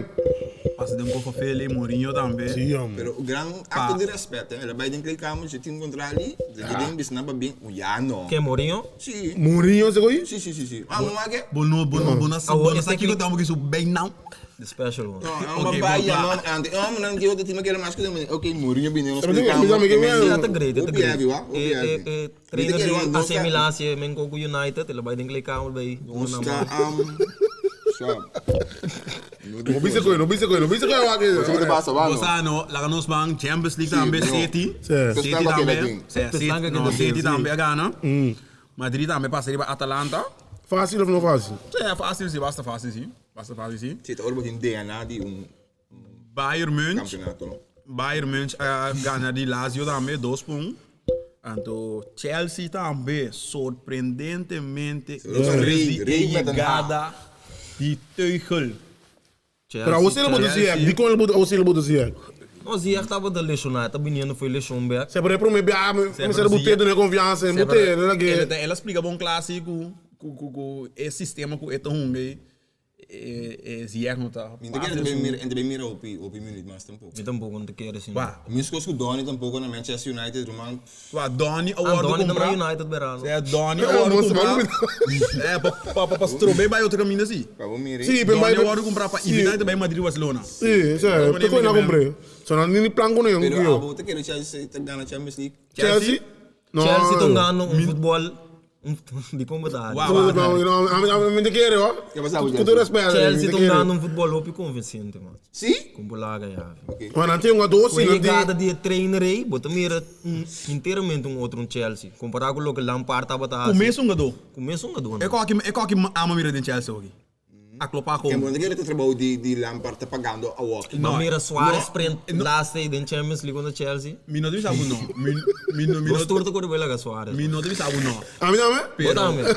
Pasa den Copa Feli, Mourinho tambe. Si, hombre. Pero gran acto di respet, eh. El a bai den kleedkamer, si tin contra ali, de den bisna pa bien, ya no. Ke Mourinho? Si. Mourinho se koi? Si, si, si, si. Ah, mama ke? Bo no, bo no, bo no, Ah, bo no e sa kiko tecnic- tamo ki su bem now. The special one. No, ah, Ok, ma bom, ya, klaar. no, ante, ah, man, ki otro team ke mas ku ok, Mourinho bine nos Maar die- die- die- Sí, dat is great, dat is Hopi great. heavy, wa? Hopi Eh, heavy. eh, eh, trainer Niet di de AC Milan, si men ko United, ela bai den kleedkamer bij. Ons ta am Swap. No bisa koi, no bisa koi, no bisa koi wak. Você que passa, wa? Bo sa no, laga nos bang Champions League tambe, no. City. Sí. City Pescava tambe. aquele ding. Sí, City, Pescava no, aquele City ding, tambe a gana. Madrid tambe passa riba Atalanta. Fácil of no fácil? Sí, fácil sí, basta fácil sí. Basta fácil sí. Zit er in DNA die un Bayern München. campeonato. Bayern München a gana di Lazio tambe, 2-1. Anto Chelsea tambe, sorprendentemente, Rei- di Rei met een H. chegada di Tuchel. Pero a você não botou Ziyech, di kon botou, você não botou Ziyech. No, Ziyech tava da lesionado, tá viniendo foi lesion back. Se por prome bia, me se botou de confiança, botou, ela que Ela, ela explica bom clássico, com com com esse sistema com este hungue, é Ziyech não tá. Inte quer bem mir, inte bem mir op op minuut mas tampouco. Mi tampouco não te quero assim. Wá, Minskos ku Donny tampouco na Manchester United, Roman. wá, Donny Ah, award Donny comprar. também United berano. É, Donny É, award moço, comprar. vamos- É, pa pa pa pa strobe vai outro caminho assim. Pa bom mir. Sim, bem Donny mais. award comprar pa evitar também Madrid e Barcelona. Sim, sim, te koi na comprei. So não nem plan com nenhum, Pero kio. abo te quero Chelsea te gana Champions League. Chelsea? No. Chelsea estão ganhando um futebol um, de combate. Uau. No, no, a mim a mim te quero, ó. Que passa, Com todo respeito, Chelsea estão ganhando um futebol hopi convincente, man. Sim? Com bolaga já. Mas não tem uma doce, Com a não chegada tem. de trainer aí, bota mira um, inteiramente um outro um Chelsea. Comparado com o que Lampard estava tá. Começo um jogador. Começo um jogador. É qual que é qual que ama mira de Chelsea hoje. A Klopp Que com. bom, te quero te trabalho de de Lampard te pagando a walk. Não, mira Suarez no, prend no. last day in Champions League contra Chelsea. Mi no te sabe no. Mi mi no mi Dos no torto com o Belaga Suarez. mi no te sabe no. A mim não é? Bota mira.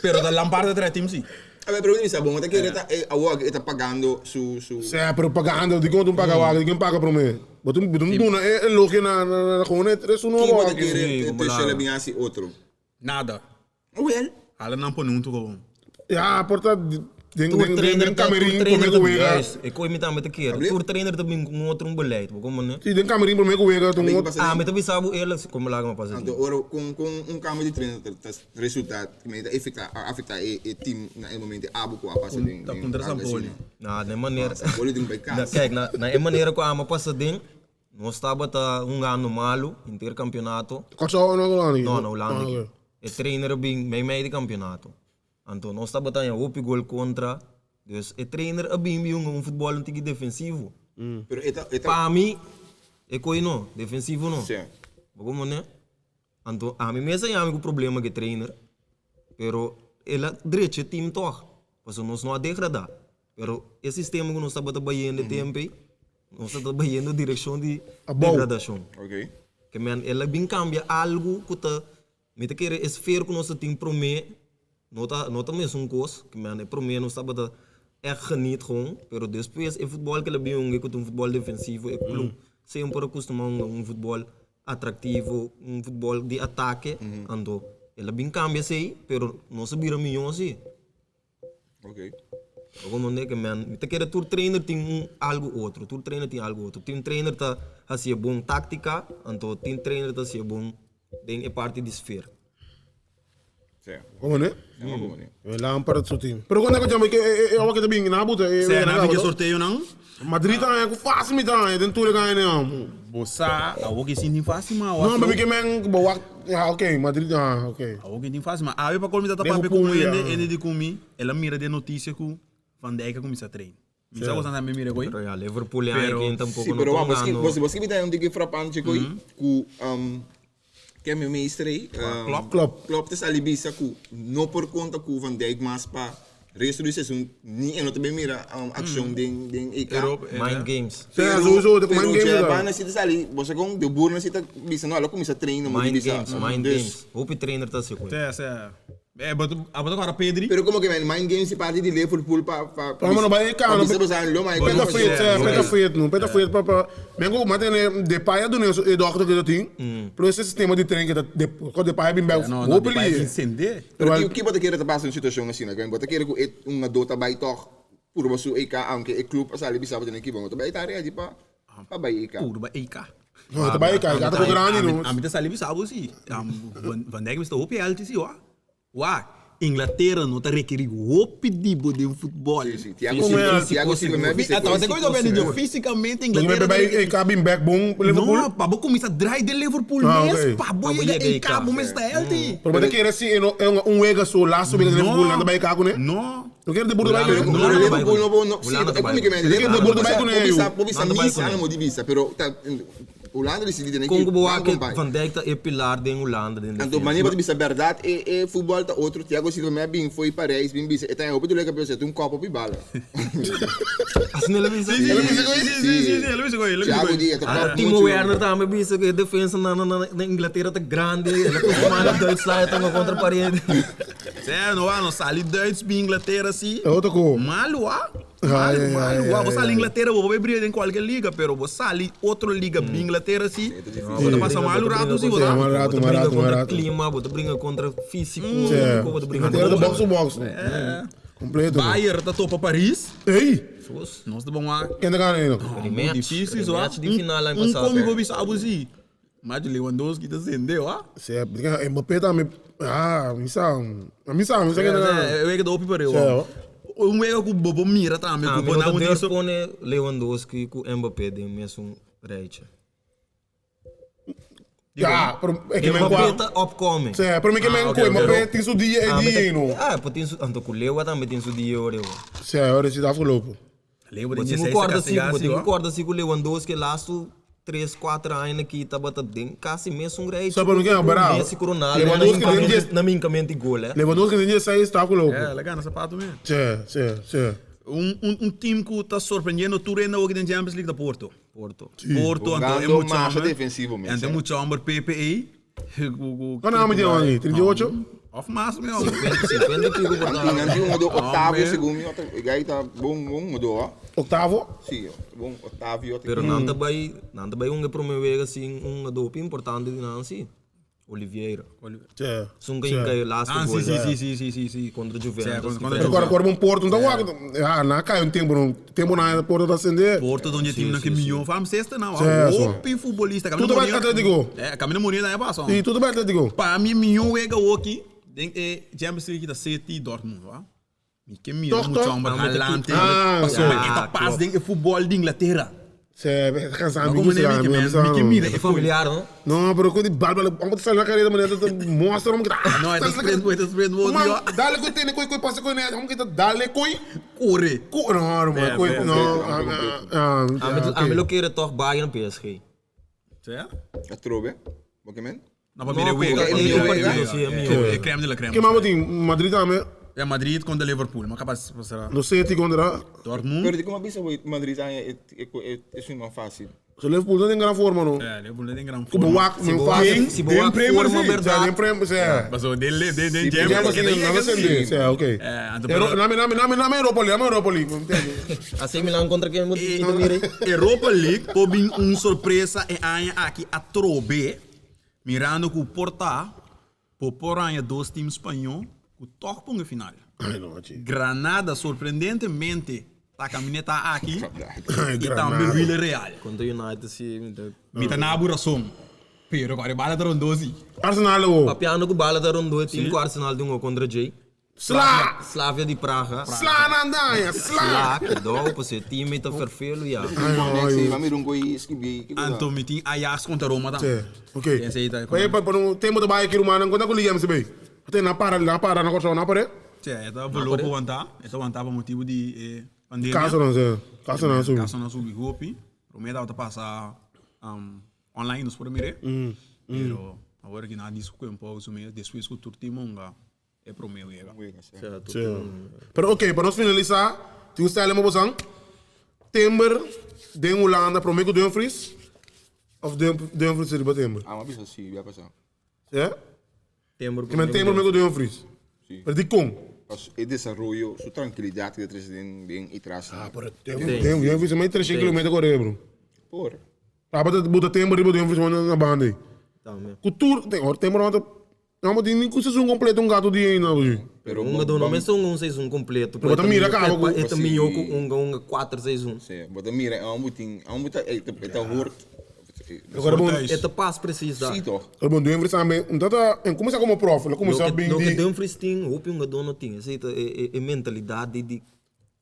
Pero da Lampard te team sim. A ver, pero bisa bom, te quero ta a walk está pagando su su Se propaganda, di conto un paga waga, di quem paga pro me. Botum botum duna é lógico na na gewoon het is un Quem waga. pode querer Sim, te como lá. bem assim outro. Nada. Well, Ela não põe um tudo. Ja, porta den Tour den den trainer den tá, tour camerim trainer pro tá me wega. juist. Ik kom met aan met de keer. Tour trainer também com outro um beleid. Como né? Si den camerim pro me wega, tum passa Ah, mas também sabe eerlijk, kom laag maar pas. Anto ora com com um cambio de treino resultado que me afeta afeta e e team na e momento abo ko a passa ding. Tá contra São Paulo. Na, de maneira. São Paulo ding bij Na, casa. kijk, na, na maneira que a ama passa ding, nós estava tá um ano malo, inteiro campeonato. Kocho no no No, na Holanda. E trainer bem mei mei de campeonato. Então nós estava tá em hoop gol contra. Dus e trainer a bem um futebol um tique defensivo. Pero eta eta Para mim, é coi não, defensivo não. Sim. Como né? Então, a mim mesmo é o problema que trainer. Pero ela direito time toch. Mas nós não a degradar. Pero esse sistema que nós estamos trabalhando mm tempo, aí, nós estamos trabalhando na direção de degradação. Ok. Que man, ela bem cambia algo que tá, me te querer esfera que nós tem promê, não tá, não tá mesmo um coisa, que man, é promê nós estamos echt geniet gewoon, pero depois é futebol que ela bem um que um futebol defensivo, é clube sempre acostuma um futebol atrativo, um futebol de ataque, ando. Ela bem cambia sei, pero não se vira milhão assim. Ok. Como né que man, te querer tour trainer tem um algo outro, tour trainer tem algo outro. Tem trainer tá assim é bom tática, então tem trainer tá assim é bom tem é parte de esfera. Sim. Como né? É uma né? Lampard su team. Pero quando é que chama que é é que bem na buta, Se não que sorteio não. Madrid tá é fácil me tá, den tour ganha né. Bossa, a o que sim fácil mas Não, mas que men boa, ah, ok, Madrid, ah, ok. A o que fácil mas a para colmi tá papi Liverpool, com ja. ene ene de comi, ela mira de notícia com Van Dijk começa a treinar. Mi sa gostando me mira coi. Pero ja, Liverpool é Pero- quem tampouco Sim, não pero tão wa, você ganhando. você você me dá um dige frappante coi ku que é meu mestre aí, Klopp. Klopp. Klopp te salibisa ku no por conta ku Van Dijk mas pa resto do seizoen ni en também mira action den den EK. Europa, eh, Mind games. Sim, sowieso, de Pero mind games. já daar. bana se sali, você com de burna se tá bisa no, ela começa a treinar, Mind bisa. games, mind Dus, games. Hoop je trainer tá se Se, se. Eh, but abo ta kora Pedri. Pero como que men mind games si parti di Liverpool pa pa Pa mano bai pa kano. bisa bosa lo mai Peta friet, eh, peta friet no, peta friet pa pa. Men ko matene de paya dune e dokter que tin. Pero ese sistema di tren que ta de ko de paya bin bij. No, no, Depay bin sende. Pero ki ki bo ta kere ta pasa un situacion asina? Bo ta kere ku e un adó ta bai toch purba su EK aunke e club a sali bisa bo tene ki bo ta bai ta ready pa pa bai EK. Purba EK. No, ta bai EK, EK ta grandi no. Ami ta sali bisa bo si. Van Dijk mester hopi healthy si wa. Wa, Inglaterra no ta rekeri hopi di bo den futbol. Si, si. Thiago Silva, Thiago Silva me bisa Ata, te koito bende dio fisicamente Inglaterra. Bai EK bin back bon Liverpool. No, pa bo kuminsa draai den Liverpool mes, pa bo yega EK bo mes ta healthy. Pero bo ta kere si un wega so laatste wega den Liverpool nan ta bai EK kune? No. No kere de burdo bai kune? No, Liverpool no bo no. Si, e komi ke men Liverpool bo bisa bo bisa bo bisa mis animo di bisa, pero ta Hulanda disidi tene Kon ki ku bo nan wak kompany. Van Dijk ta e pilar den Hulanda den Anto defensa. mania bo ta bisa berdad e e futbol ta otro Thiago Silva me a bin foi Parijs bin bisa e ta hopi dole kabes e ta un kopo pi bala. Asina el a bisa? Si, si, si, si, si, si, el a bisa koe, el a bisa Thiago koe. di e ta kòp Timo muchu. Werner tambe bisa ku e defensa na na na Inglatera ta grandi, el a kostuma na Duitsland e tonga kontra parede. Sè, no a, no sali Duits bin Inglatera si. E otro ko. Malu a. Ai, Malu, ai, malu ai, a. Bo ai, sali ai. Inglatera bo por bria den kualke liga, pero bo sali otro liga bin Inglatera si, bo ta pasa malu ratu si bo Sí, ta. mal Bo rato, ta mal bringa rato, mal kontra rato. klima, bo ta bringa kontra físiko, Sí. hopi ko bo ta bringa Inglatera ta kontra. box to box. Kompleto. Bayern ta topa Paris. Ey! Nos ta bon wak. Ken ta gana ei no? Rematch, Difícil so. rematch di final aña Un pasado. komi bo bisa abo si. Macho Lewandowski ta sende wa. Sí, Mbappé tambe. Ah, mi sa. Mi sa, mi sa ken ta gana. E wega ta hopi pareu. Sí. Un wega ku bo por mira tambe Ah, ku mi bo no nan ta un durf tin so. pone Lewandowski ku Mbappé den mesun rijtje. Ja, pero e ke men Mbappé kwa. ta upcoming. Sí, pero mi ke men ku Mbappé tin su dia e Ah, dia mi ta- no. Ah, por tin su, anto ku Lewa tambe tin su dia ora ewo. Sí, ora si ta afgelopen. Lewa Bo den tin ku 16 ta korda si, kastigá bo si tin ku wa. korda si ku Lewandowski lastu 3, 4 aña aki tabata den kasi mesun rijtje Sa, pero mi ke ku bravo. Messi ku Ronaldo na Lewandowski den hinkamentu, dies na minkamentu gol eh. Lewandowski den 16 ta afgelopen. Ja, el a gana sapato mes. Sí, sí, sí. Un un un team ku ta sorprendiendo tur hende awo den Champions League ta Porto. Porto. Porto anto e Jugando mucha masha homber. defensivo mes, Anto e eh. mucha homber Pepe ei. Ku ku Cuando amo tiene ahí? 38? Of mas mi homber. 50 y pico por Anto nan tin un do Octavio Hombre. segun mi otro guy ta bon bon do ah. Octavo? Si, bon Octavio. Pero nan ta bai, nan ta bai un e prome wega sin un adopi importante di nan si. Oliveira. Sí. Sun ka inka e laatste Ah, gol. si, si, si, si, si, si. Contra Sí, Juventus. contra- que contra foi- Agora, agora um Porto, não tá Ah, na cai um tempo, não. Tempo na Porto tá acender. Porto donde team nan ke milhão fam sexta não. Sí, so. Hopi futebolista. Tudo bem, Atlético. É, Camilo Mourinho daí passa. E tudo bem, Atlético. Pa mi milhão wega oki. Den e Champions League da City Dortmund, wa. Mi ke mira Toch, mucho toch? homber Ah, maar Haaland. Ah, Paso oké. maar eta pas den e futebol de Inglaterra. Cê, cansado, Como amigo, nem mi ke man, mi ke mira É e familiar, não? Não, pero quando bala, vamos sair na carreira, mané, mostra como que tá. Não, é sprint, é sprint, Mano, dale coi tem coi coi passa coi né, como que tá dale coi. Corre. Co, não, mano, coi, não, ah, A mi lo kere toch Bayern PSG. Certo? A trobe. Bo ke men? Não, pa mira wega. é milhão wega. Sim, é milhão. É creme de la creme. Que mais tem Madrid também, É Madrid contra Liverpool, mas capaz será no City contra Dortmund. Pero di como bisa Madrid ah é é é um fácil. So Liverpool não tem grande forma, não. É, Liverpool tem grande Como forma. wak, meu fácil. Se boa Premier forma, sim. Já verdade. tem prêmio, é. Mas o dele, dele, Sim, dele, Champions League, não acender, é, ok. É, anto Name, name, name, name Europa League, name Europa League, entende? AC Milan contra quem? Mira aí. Europa League, por bem um surpresa e anha aqui a Trobe, mirando que o Porta, por por anha dois times espanhol, o toque para o final. Ai, não, tio. Granada, surpreendentemente, tá caminhando aqui Ai, e Granada. também Villarreal. Contra o United, sim. Mi tá na buração. Pero agora bala tá rondosi. Arsenal, ô. Papiano com bala da rondou, time com Arsenal de um contra J. Sla! Slavia de Praga. Sla na andanha, sla! Sla, que dó, você time tá ferfelo, já. Next, mami rungo i skibi. Anto mi tem Ajax contra Roma tá. Sim, ok. Esse aí tá. Mas para um tempo de baia aqui, mano, quando é que eu liguei MCB? Até na para, na para, na corção, na para. Sim, eta volou para aguentar, eta aguentar por motivo de eh, pandemia. Caso não, sim. Caso não, subi. Caso não subi hopi. Prometo que passar um, online nos por mire. Pero agora que nada disso que um pouco sumir, depois que o turtimonga é prometo chega. Sim. Pero ok, para nós finalizar, tem um style mo bosang. Timber, den Holanda, prometo Dumfries. Of Dumfries riba Timber. Ah, mas bisa si, biar passar. É? Timber Que men Timber mego Dumfries. Pero dikon? Pas e desaroyo, su trankilidat ku ta trese den den i tras. Ah, pero Dumfries a mai 300 kilometer kore, bro. Por. Tabata buta tempo riba Dumfries na banda ei. Tambe. Ku tur, tempo no ta No bo tin ni ku seizoen completo un gato di ainda bo. Pero un do no mester un seizoen completo. Bo ta mira caba ku. E ta mihó ku unga unga kuater seizoen. Sí, bo ta mira e homber tin, e homber ta e ta hoort. Agora bon. E ta pas precies da. Sí toch. Agora bon Dumfries tambe, un ta ta, en kuminsá komo prof, el a kuminsá bin di. Loke Dumfries tin, hopi hungadó no tin. Esei ta e mentalidad di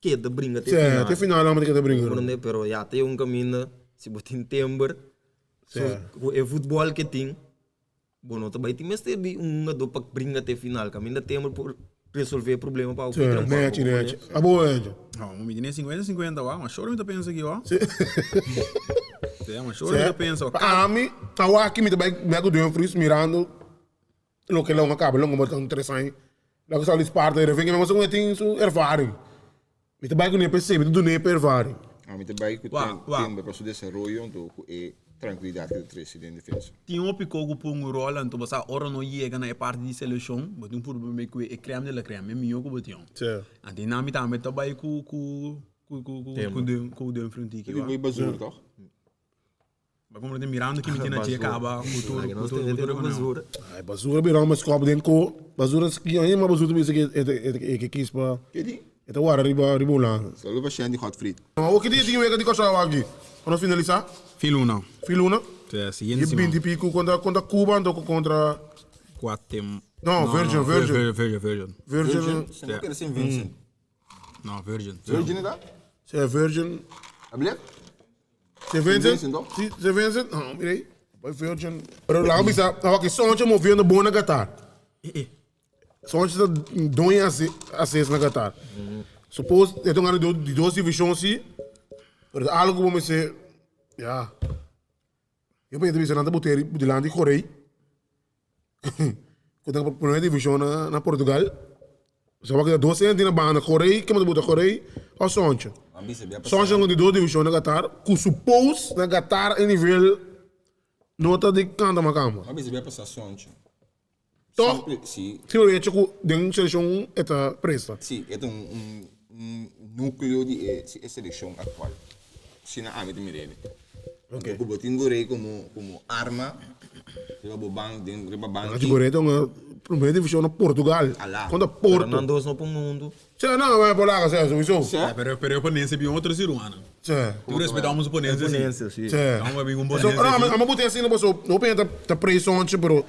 keda bringa te final. Sí, te final homber ta keda bringa. Comprende? Pero ya te un kaminda, si bo tin tember, ku e futbòl ke tin. Bo no ta bai tin mester di un hungadó pa bringa te final. Kaminda Temer por resolvé e problema pa Alfred Trampar. Nechi, nechi. Abo Angel. No, mi tene 50 50 wa, ma shor mi ta pensa aki wa. Sí. Sí, ma shor mi ta pensa wa. Pa ami, awaki mi ta bai bai ku Dumfries mirando loke lo a kaba, lo a un tres aña. Lo a sali Sparta, Heerenveen, mi a tin su ervaring. Mi ta bai ku NPC, mi ta dun'é pa ervaring. Ami ta bai ku Timber pa su desaroyo anto ku e trankilidat ku ta trese den defensa. Tin hopi ko ku pon un ròl anto bo sa ora no yega na e parti di selekshon bo tin purba mei ku e krèm de la krèm e mihó ku bo tin. Anto i nan mi tambe ta bai ku ku ku Dumfries un tiki. Bo basura tòg? Ba como te mirando que mi tiene che caba futuro futuro futuro con basura. Ay basura bira un skop den ko basura ski ay ma basura bisa ke e ke kis pa. Kedi? E ta wara riba riba Hulanda. Saludo pa Shandy Godfried. Awor ki dia tin wega di Kòrsou aki? Pa nos finalisá? Fin luna. Fin luna? Sí, siguiente Di siman. 20 piku kontra kontra Cuba anto kontra Guatem. No, Virgin, Virgin. Virgin, Virgin. Virgin. Virgin? Se no kere sin Vincent. No, Virgin. Virgin e ta? Sí, Virgin. Ablief? Se Vincent? Si, se Vincent? No, mira ahí. Boy Virgin. Pero laga bisa, awa ki Sonche moviendo bon na Qatar. Sonche ta doña ases na Qatar. Suppose, e ta un di dos division si, pero ta algo ku bo mester, ya. Yo pensa bisa nan ta bot'e dilanti Corey. Ku ta primera division na Portugal. So wak dos hende na banda Corey, ke bo ta buta Corey of Soncho? Soncho di dos division na Qatar ku suppose na Qatar e nivel no ta di kanta makamba. A bisa bia pasa Soncho. Toch? Si. Si bo hecho ku den selekshon e ta presta. Si, e ta un nukleo di e selekshon aktual. Asina ami ta mir'e. Ok. Ku bo tin Gorey komo komo arma riba bo ban den riba banki. Nachi Gorey ta un primera divishon na Portugal. Ala. Kontra Porto. Pero nan dos no por mundu. Sí, no, ma por laga sí, sowieso. Sí. Pero pero e oponensia bin otro siruana. Sí. Tur respetamos oponensia sí. Oponensia sí. Sí. Amo a bin un Paso, oponensia no, sí. amo bote asina paso no pensa ta ta preisonche pero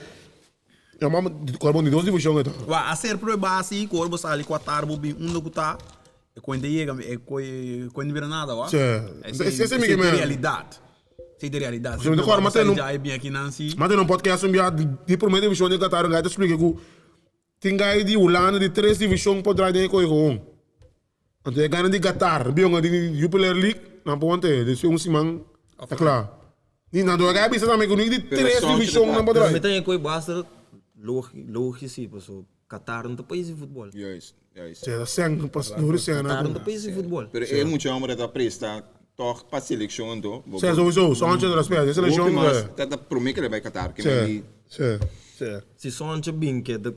ya mama kor bon di dos divishon e ta. Wa a ser prueba si ku ora bo sali Qatar bo bin unda ku ta E cuenta yega, e coi e no bira nada, wa? Sí. Esei Esei mi ke ta men. realidad. Esei ta realidad. Mi ta kòrda Bo m'a sali dja e bin aki nan si. M'a tene un podcast un bia di prome divishon di Qatar, un guy ta splika ku tin guy di Hulanda di tres divishon por draai den e koi gewoon. Anto e guynan di Qatar bionga di Jupiler League nan por wanta e, un siman ta kla. Ni nan do e guy a bisa tambe ku ni di tres divishon nan por Pero draai. mi ta e koi basta logi si, paso Qatar no ta pais di futbol. Juist, juist. Sè ta sèn pas duru sèn Qatar no ta pais di futbol. Pero e mucha homber ta presta toch pa seleccion anto. Sè sowieso, Sonche ta spera, e seleccion. Hopi mas ta ta prome ke bai Qatar ke Sè, men di. sè, sè. Si Sonche bin ke ta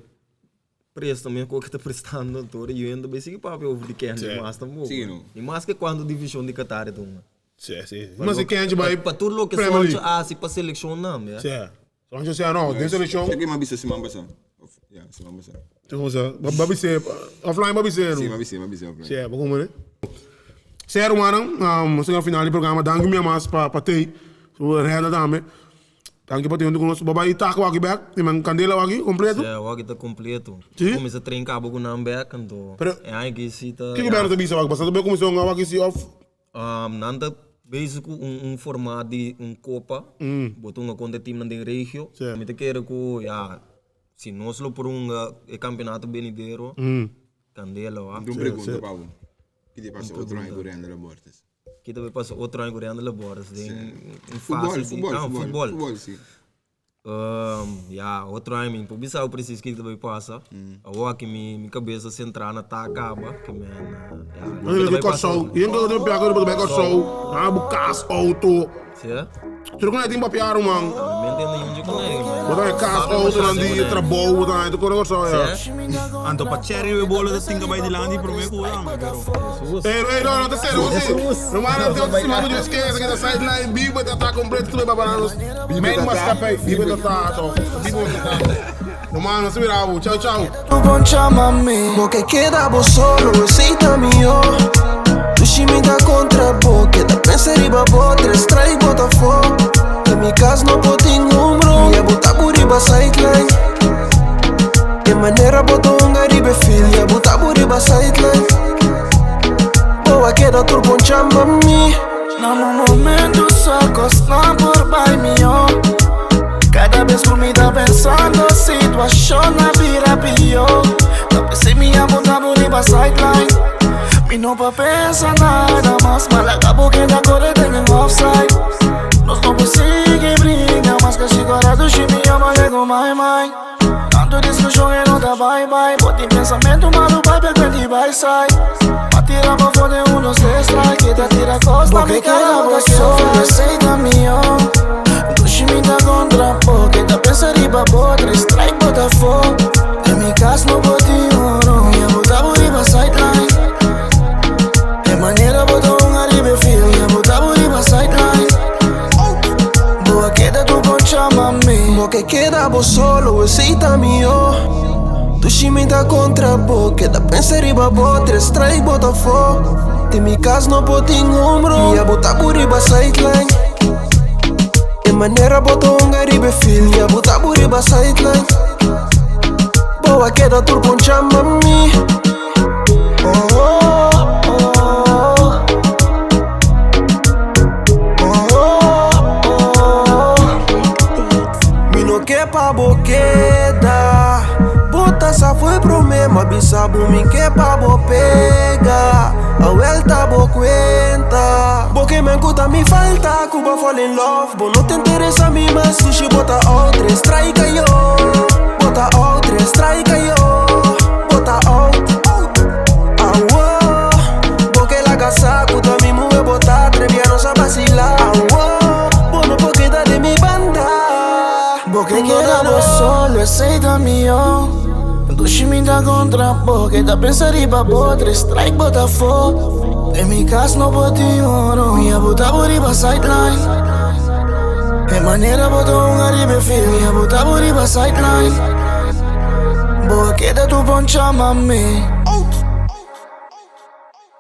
presta mesmo ku ke ta prestando anto ora yu hende bai sigui papia over di Kenji mas tampoco. Si no. Ni mas ke kuantu division di Qatar e ta hunga. Sè, sè. Mas e Kenji bai Pa tur loke Premier Sonche League. hasi pa seleccion nan, ya. Sè. Sonche sè no, den seleccion. Sè ke m'a bisa siman pasa. Of ya, siman pasa. Siman pasa. Ba bis'é, offline ba bis'é no. Si, m'a bis'é, m'a bis'é offline. Sè, bo komo ne? Sè rumannan, nos ta yega final di programa. Danki mi amas pa pa tei. Su Renda tambe. Danki pa tei huntu ku nos. Bo bai taco aki bek, di men kandela aki kompleto? Sè, awor aki ta kompleto. Si? Kuminsá train kaba ku nan bek, anto Pero, e aña aki si ta. Kiko Berto ta bisa awor aki? Pasobra ta bai kuminsá un awor aki si of? Nan ta bezig ku un formaat di un kopa, bo ta hunga kontra e teamnan den regio. Mi ta kere ku ya, si nos lo por hunga e kampeonato benidero, kandela wak. Un pregunta pa bo, ki ta pasa otro aña ku Randall Abortes? Ki ta pasa otro aña ku Randall Abortes den un fase di, Futbol, futbol, futbol si. Ya, otro aña mi por bisa precies kiko ta bay pasa. Awor aki mi mi cabeza centra na ta caba, ke men ya. Loke ta bay pasa. Yen ke otro pia ku bay Kòrsou, nan a bu kas, outo. Si eh? Tur ku nan tin papia ruman. tende yunji ku nai. Bo ta kas outonan di trabou bo ta tur kos ya. Anto pa cherry we bolo ta tinka bai dilanti prome ku ame pero. Ey ey no no ta serio si. No mara te otro siman ku Dios ke sa kita sideline biba ta ta completo tur baba nos. Mijn maatschappij biba ta ta to. Biba ta ta. No mara nos mira bo. Ciao ciao. Tu bon chama mi. Bo ke keda bo solo, esey ta mihó. Dushi mi ta kontra bo, keda pensa riba bo, tres strike bo ta fo. Den mi kas no por tin un bron, ya bo ta bu riba sideline. E manera bo ta hunga riba e field, ya bo ta bu riba sideline. Bo a keda tur bon chama mi. Na un momento so kosnan por bai mihó. Kada bes ku mi ta pensando situashon a bira pió. Ta p'esei mi a bota bo riba sideline. Mi no por pensa nada mas, ma laga bo keda kore den un offside. Nos no por sigui bringa mas, kasi kora dushi mi ama lego my mind. Tantu diskushon e no ta bai bai, bo tin pensamentu malu bai p'e kuenti bai sai. Pa tira bo for den un dos tres strike, keda tira kos na mi kara bo ta keda fly. Esei ta mihó, dushi mi ta kontra bo, keda pensa riba bo, tres strike bo ta fo. Den mi kas no por tin oro, mi a bota bo riba sideline. E manera bo ta hunga riba e field, mi a bota bo riba sideline. Bo a keda tur con chama mi. Bo ke keda bo solo, esei ta mihó. Dushi mi ta kontra bo, keda pensa riba bo, tres strike bo ta fo. Den mi kas no por tin hombro, mi a bota bo riba sideline. E manera bo ta hunga riba e field, mi a bota bo riba sideline. Bo a keda tur bon chama mi. Oh, oh, oh. Oh, oh, oh. Mi no ke pa bo keda. Bota sa foi prome, ma bisa bo mi ke pa bo pega. A welta bo cuenta. Bo ke men kuta mi falta, Cuba fall in love. Bo no te interesa mi mas, sushi bota out, tres strike yo. Bota out, tres strike yo. Bota out. Awo, bo ke laga sa, kuta mi muhe bota, treviano sa vacila. Awo, bo no por keda den mi banda. Bo ke keda bo solo, esei ta mihó. Dushi mi ta kontra bo, keda pensa riba bo, tres strike bo ta fo. Den mi kas no por tin oro, mi a bota bo riba sideline. E manera bo ta hunga riba e field, mi a bota bo riba sideline. Bo a keda tur bon chama mi.